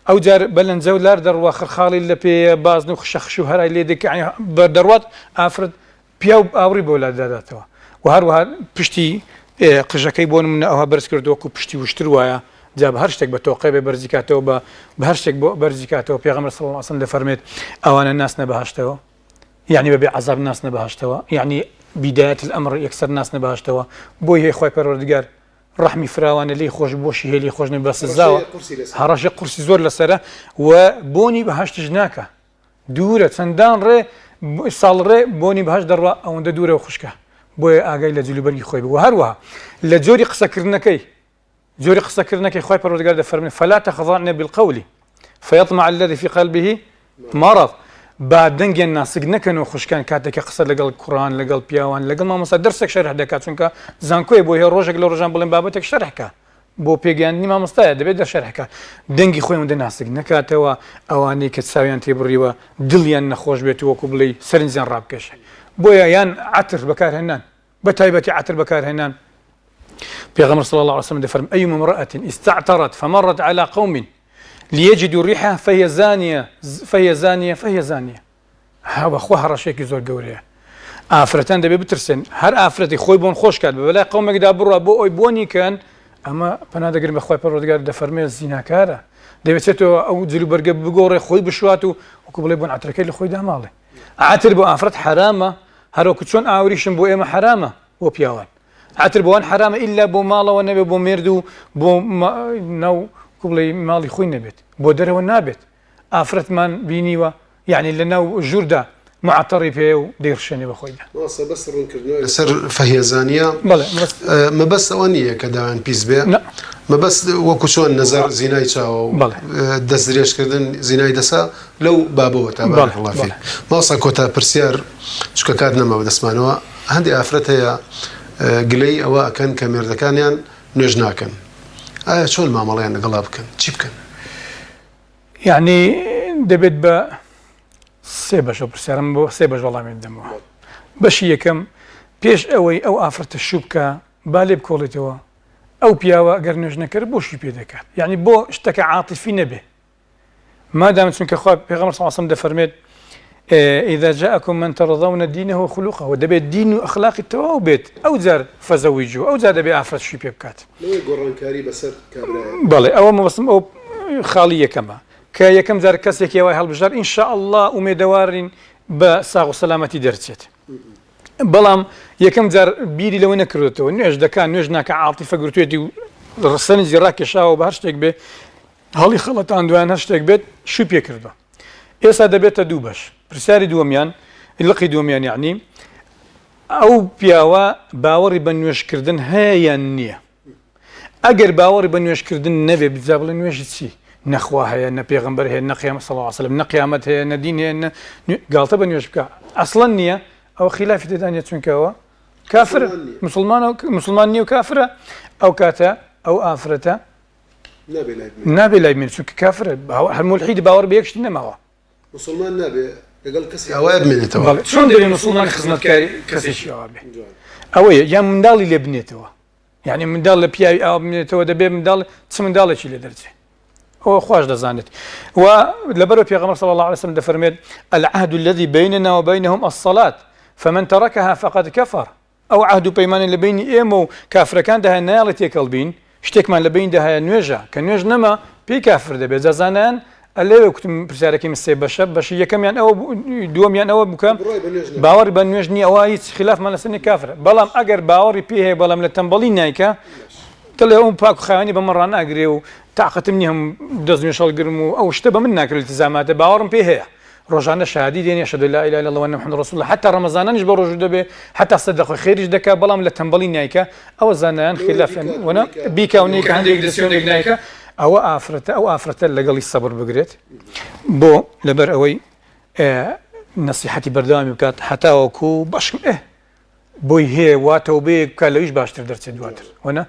ئەو جار بە لەنجە و لار دەڕوا خرخاڵی لە پێیە بازن و خشەخش و هەرای لێ دەکە عین بەر دەڕوات ئافرەت پیاو ئاوڕی بۆ لا داداتەوە و هەروەها پشتی قژەکەی بۆ نمونە ئەوها بەرز کردووە وەکو پشتی وشتر وایە جا بە هەر شتێک بە تۆقێ بێ بەرزی کاتەوە بە بە هەر شتێک بۆ بەرزی کاتەوە پێغەمبەر صلی اللە علیه وسلم دەفەرمێت ئەوانە ناسنە بەهەشتەوە یعنی بەبێ عەزاب ناسنە بەهەشتەوە یعنی بیدایەت الامر یەکسەر ناسنە بەهەشتەوە بۆی هەیە خوای پەروەردگار ڕەحمی فراوانە لێی خۆش بۆشی هەیە لێی خۆش نەبێ بە سزاوە هەڕەشە قورسی زۆر لەسەرە و بۆنی بەهەشتش ناکا دوورە چەندان ڕێ ساڵ ڕێ بۆنی بەهەشت دەڕوا ئەوەندە دوورە و خوشکە بۆیە ئاگای لە جلوبەرگی خۆی بوو هەروەها لە جۆری قسەکردنەکەی جۆری قسەکردنەکەی خوای پەروەردگار دەفەرمێ فلا تخضعن بالقول فيطمع الذي في قلبه مرض با دەنگیان ناسک نەکەن و خوشکان کاتێک کە قسە لەگەڵ کوڕان لەگەڵ پیاوان لەگەڵ مامۆستا دەرسێک شەرح دەکات چونکە زانکۆیە بۆ هەیە ڕۆژێک لە ڕۆژان بڵێن بابەتێک شەرح کە بۆ پێگەیاندنی مامۆستایە دەبێت دە شەرح کە دەنگی خۆی ئەوەندە ناسک نەکاتەوە ئەوانەی کە چاویان تێبڕیوە دڵیان نەخۆش بێت وەکو بڵێ سەرنجیان ڕابکێشێ بۆیە یان عەتر بەکارهێنان بە تایبەتی عەتر بەکارهێنان پێغەمبەر صلی الله علیه وسلم دەفەرم أيما امرأة استعطرت فمرت على قوم ليجدوا ريحها فهي زانية فهي زانية فهي زانية ها بەخوا هەڕەشێکی زۆر گەورەیە ئافرەتان دەبێ بترسن هەر ئافرەتی خۆی بۆن خۆش کات بە بەلای قومێکدا بڕە بۆ ئەوی بۆنی کەن ئەمە پەنا دەگرن بەخوای پەروەردگار دەفەرمێ زیناکارە دەبێتێتەوە ئەو جلوبەرگە بگۆڕێ خۆی بشوات و وەکو بڵێ بۆن عەترەکەی لە خۆی داماڵێ عەتر بۆ ئافرەت حەرامە هەروەکو چۆن ئاوریشم بۆ ئێمە حەرامە بۆ پیاوان عەتر بۆ وان حەرامە ئیلا بۆ ماڵەوە نەبێت بۆ مێرد و بۆ ناو کوبڵێ ماڵی خۆی نەبێت بۆ دەرەوە نابێت ئافرەتمان بینیوە یعنی لە ناو ژووردا معەتەڕی پێیە و دەیڕشێنێ بە خۆیدا. مامۆستا بەس ڕوونکردنەوە لەسەر فەهیەزانیە بەڵێ مەبەست مەبەست ئەوە نییە کە داوێن پیس بێ نا مەبەست وەکو چۆن نەزەر زینای چاوە و بەڵێ دەست درێژکردن زینای دەسە لەو بابەوە تا بارک بەڵێ اللە فیک بەڵێ. مامۆستا کۆتا پرسیار چونکە کات نەما بەدەستمانەوە هەندێ ئافرەت هەیە گلەیی ئەوە ئەکەن کە مێردەکانیان نوێژ ناکەن ئایا چۆن مامەڵەیان لەگەڵا بکەن چی بکەن؟ یەعنی دەبێت بە سێ بەش ئەو پرسیارم بۆ سێ بەش وەڵامی بدەمەوە بەشی یەکەم پێش ئەوەی ئەو ئافرەتە شوو بکە با لێ بکۆڵێتەوە ئەو پیاوە گەر نوێژ نەکرد بۆ شووی پێ دەکات یعنی بۆ شتەکە عاتیفی نەبێ مادام چونکە خوا پێغەمبەر صلی الله علیه و سلم دەفەرمێت اذا جاءكم من ترضون دينه وخلقه دەبێت دین و ئەخلاقی تەواو بێت ئەو جار فزوجوه ئەو جار دەبێت ئافرەت شووی پێ بکات لەوەی گۆڕانکاری بەسەر کابرایە بەڵێ ئەوە مەبەستم ئەو خاڵی یەکەمە کە یەکەم جار کەسێکی وای هەڵبژارد ان شاء الله ئومێدەوارین بە ساغ و سەلامەتی دەرچێت بەڵام یەکەم جار بیری لەوە نەکردێتەوە نوێژ دەکات نوێژ ناکە عاتیفە گرتوێتی و سەرنجی ڕاکێشاوە بە هەر شتێک بێ هەڵی خەڵەتاندوە یان هەر شتێک بێت شوی پێ کردوە ئێستا دەبێتە دوو بەش پرسیاری دووەمیان لقی دووەمیان یعنی ئەو پیاوە باوەڕی بە نوێژکردن هەیە یان نییە ئەگەر باوەڕی بە نوێژکردن نەبێ بجا بڵێ نوێژی چی نەخوا هەیە نە پێغەمبەر هەیە نە قیامەت صلی الله علیه وسلم نە قیامەت هەیە نە دین هەیە نە گاڵتە بە نوێژ بکە ئەسڵەن نییە ئەو خلافی تێدا نییە چونکەوە کافر مسلمان مسلمان نییە و کافرە ئەو کاتە ئەو ئافرەتە نابێ لای بمێنێ چونکە کافرە هەر مولحید باوەڕ بە یەک شت نەماوە. موسڵمان نابێ لەگەڵ کەسی ئاوایە بمێنێتەوە. بەڵێ چۆن دەبێ موسڵمان خزمەتکاری کەسێکی ئاوا بێ؟ ئەوەیە یان منداڵی لێ بنێتەوە یعنی منداڵ لە پیاوی ئاوا بمێنێتەوە دەبێ منداڵ چ منداڵێکی لێ دەرچێ ئەوە خواش دەزانێت و لەبەرەوە پێغەمبەر صلی الله علیه وسلم دەفەرمێت العهد الذي بيننا وبينهم الصلاة فمن تركها فقد كفر ئەو عەهد و پەیمانەی لە بەینی ئێمە و کافرەکاندا هەیە نایەڵێ تێکەڵ بین، شتێکمان لە بەیندا هەیە نوێژە، کە نوێژ نەما پێی کافر دەبێت، جا زانایان لەوێ کوتم پرسیارەکەی من سێ بەشە، بەشی یەکەمیان ئەوە بوو، دووەمیان ئەوە بوو کە باوەڕی بە نوێژ نییە ئەوە هیچ خلافمان لەسەر نییە کافرە، بەڵام ئەگەر باوەڕی پێی هەیە بەڵام لە تەمبەڵی نایکا دەڵێ ئەو پاک و خاوێنی بە من ڕاناگرێ و تاقەتم نییە هەم دەست نوێژ هەڵگرم و ئەو شتە بە من ناکرێ التزاماتە باوەڕم پێی هەیە. ڕۆژانە شەهادی دێنێ اشهد ان لا اله الا اللە وان محمد رسول اللە حتی ڕەمەزانانیش بە ڕۆژوو دەبێ حتی سەدەقە خێریش دەکا بەڵام لە تەمبەڵی نایکا ئەوە زانایان خلافیان وەنا بیکا و نەیکا هەندێک دەچێ هەندێک نایکا ئەوە ئافرەتە ئەو ئافرەتە لەگەڵی سەبر بگرێت بۆ لەبەر ئەوەی نەسیحەتی بەردەوامی بکات هەتاوەکو بەشکم ئێ بۆی هەیە وا تەوبەیەک بکات لەویش باشتر دەرچێت دواتر وەنا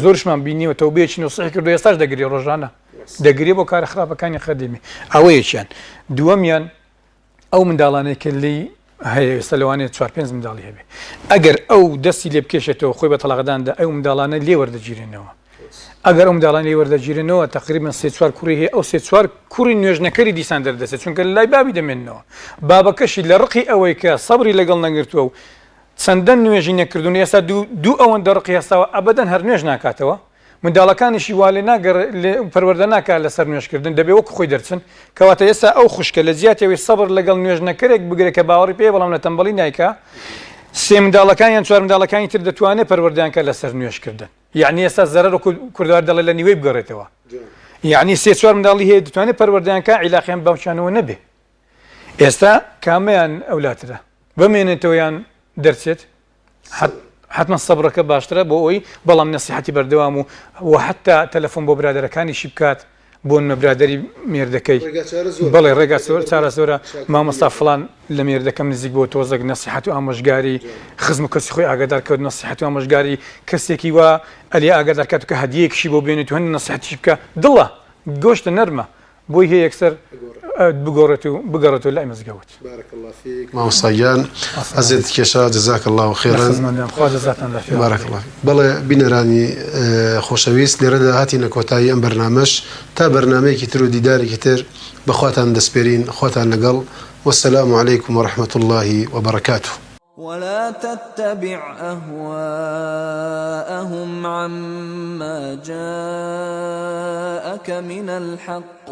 زۆرشمان بینیوە تەوبەیەکی نوسحی کردو ئێستاش دەگری ڕۆژانە دەگری بۆ کارە خراپەکانی قەدیمی ئەوەیەکیان دووەمیان ئەو منداڵانەی کە لی هەیە ئێستا لەوانەیە چوار پێنج منداڵی هەبێ ئەگەر ئەو دەستی لێ بکێشێتەوە خۆی بە تەلاقداندا ئەو منداڵانە لێ وەردەگیرێنەوە ئەگەر ئەو منداڵانە لێی وەردەگیرێنەوە تەقریبەن سێ چوار کوڕی هەیە ئەو سێ چوار کوڕی نوێژنەکەری دیسان دەردەچێت چونکە لای بابی دەمێننەوە بابەکەشی لە ڕقی ئەوەی کە سەبری لەگەڵ نەگرتووە و چەندە نوێژی نەکردوون ئێستا دوو دوو ئەوەندە ڕقی هەستاوە ئەبەدەن هەر نوێژ ناکاتەوە منداڵەکانیشی وا لێ ناگەڕ لێ پەروەردە ناکات لەسەر نوێژکردن دەبێ وەکو خۆی دەرچن کەواتە ئێستا ئەو خوشکە لە جیاتی ئەوەی سەبر لەگەڵ نوێژ نەکەرێک بگرێ کە باوەڕی پێیە بەڵام لە تەمبەڵی نایکا سێ منداڵەکان یان چوار منداڵەکانی تر دەتوانێ پەروەردەیان کات لەسەر نوێژکردن یعنی ئێستا زەرەر وەکو کوردەوار دەڵێ لە نیوەی بگەڕێتەوە یعنی سێ چوار منداڵی هەیە دەتوانێت پەروەردەیان کا عیلاقیان باوکیانەوە نەبێ ئێستا کامەیان ئەولاترە بمێنێتەوە یان دەرچێت حتمما سەبرەکە باشترە بۆ ئەوی بەڵام نەسیحەتی بەردەوام و و حتا تەلەفۆن بۆ برادەرەکانیشی بکات بۆ نمە برادری مێردەکەی بەڵێ ڕێگا چارە زۆرە مامۆستا فلان لە مێردەکەم نزیک بۆ تۆزێک نەسیحەت و ئامۆژگاری خزم و کەسی خۆی ئاگادار کەوت نەسیحەت و ئامۆژگاری کەسێکی وا ئەلی ئاگادار کات کە هەدیەیەکیشی بۆ بێنێت و هەندێک نەسیحەتیشی بکە دڵە گۆشتە نەرمە بۆی هەیە یەکسەر بگۆڕێت و بگەڕێتەوە لای مزگەوت. بارک اللە فیک مامۆستا گیان ئەزێتت کێشا جزاک اللە خیرا. لەخزمەتدام خوا جەزاتان بداتەوە یاڕەبی. بارک اللە فیک. بەڵێ بینەرانی خۆشەویست لێرەدا هاتینە کۆتایی ئەم بەرنامەش تا بەرنامەیەکی تر و دیدارێکی تر بە خواتان دەسپێرین خواتان لەگەڵ والسلام علیکم ورحمة اللە وبرکاته. ولا تتبع اهواءهم عما جاءک من الحق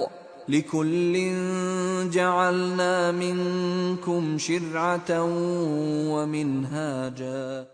لکل جعلنا منکم شرعة ومنهاجا.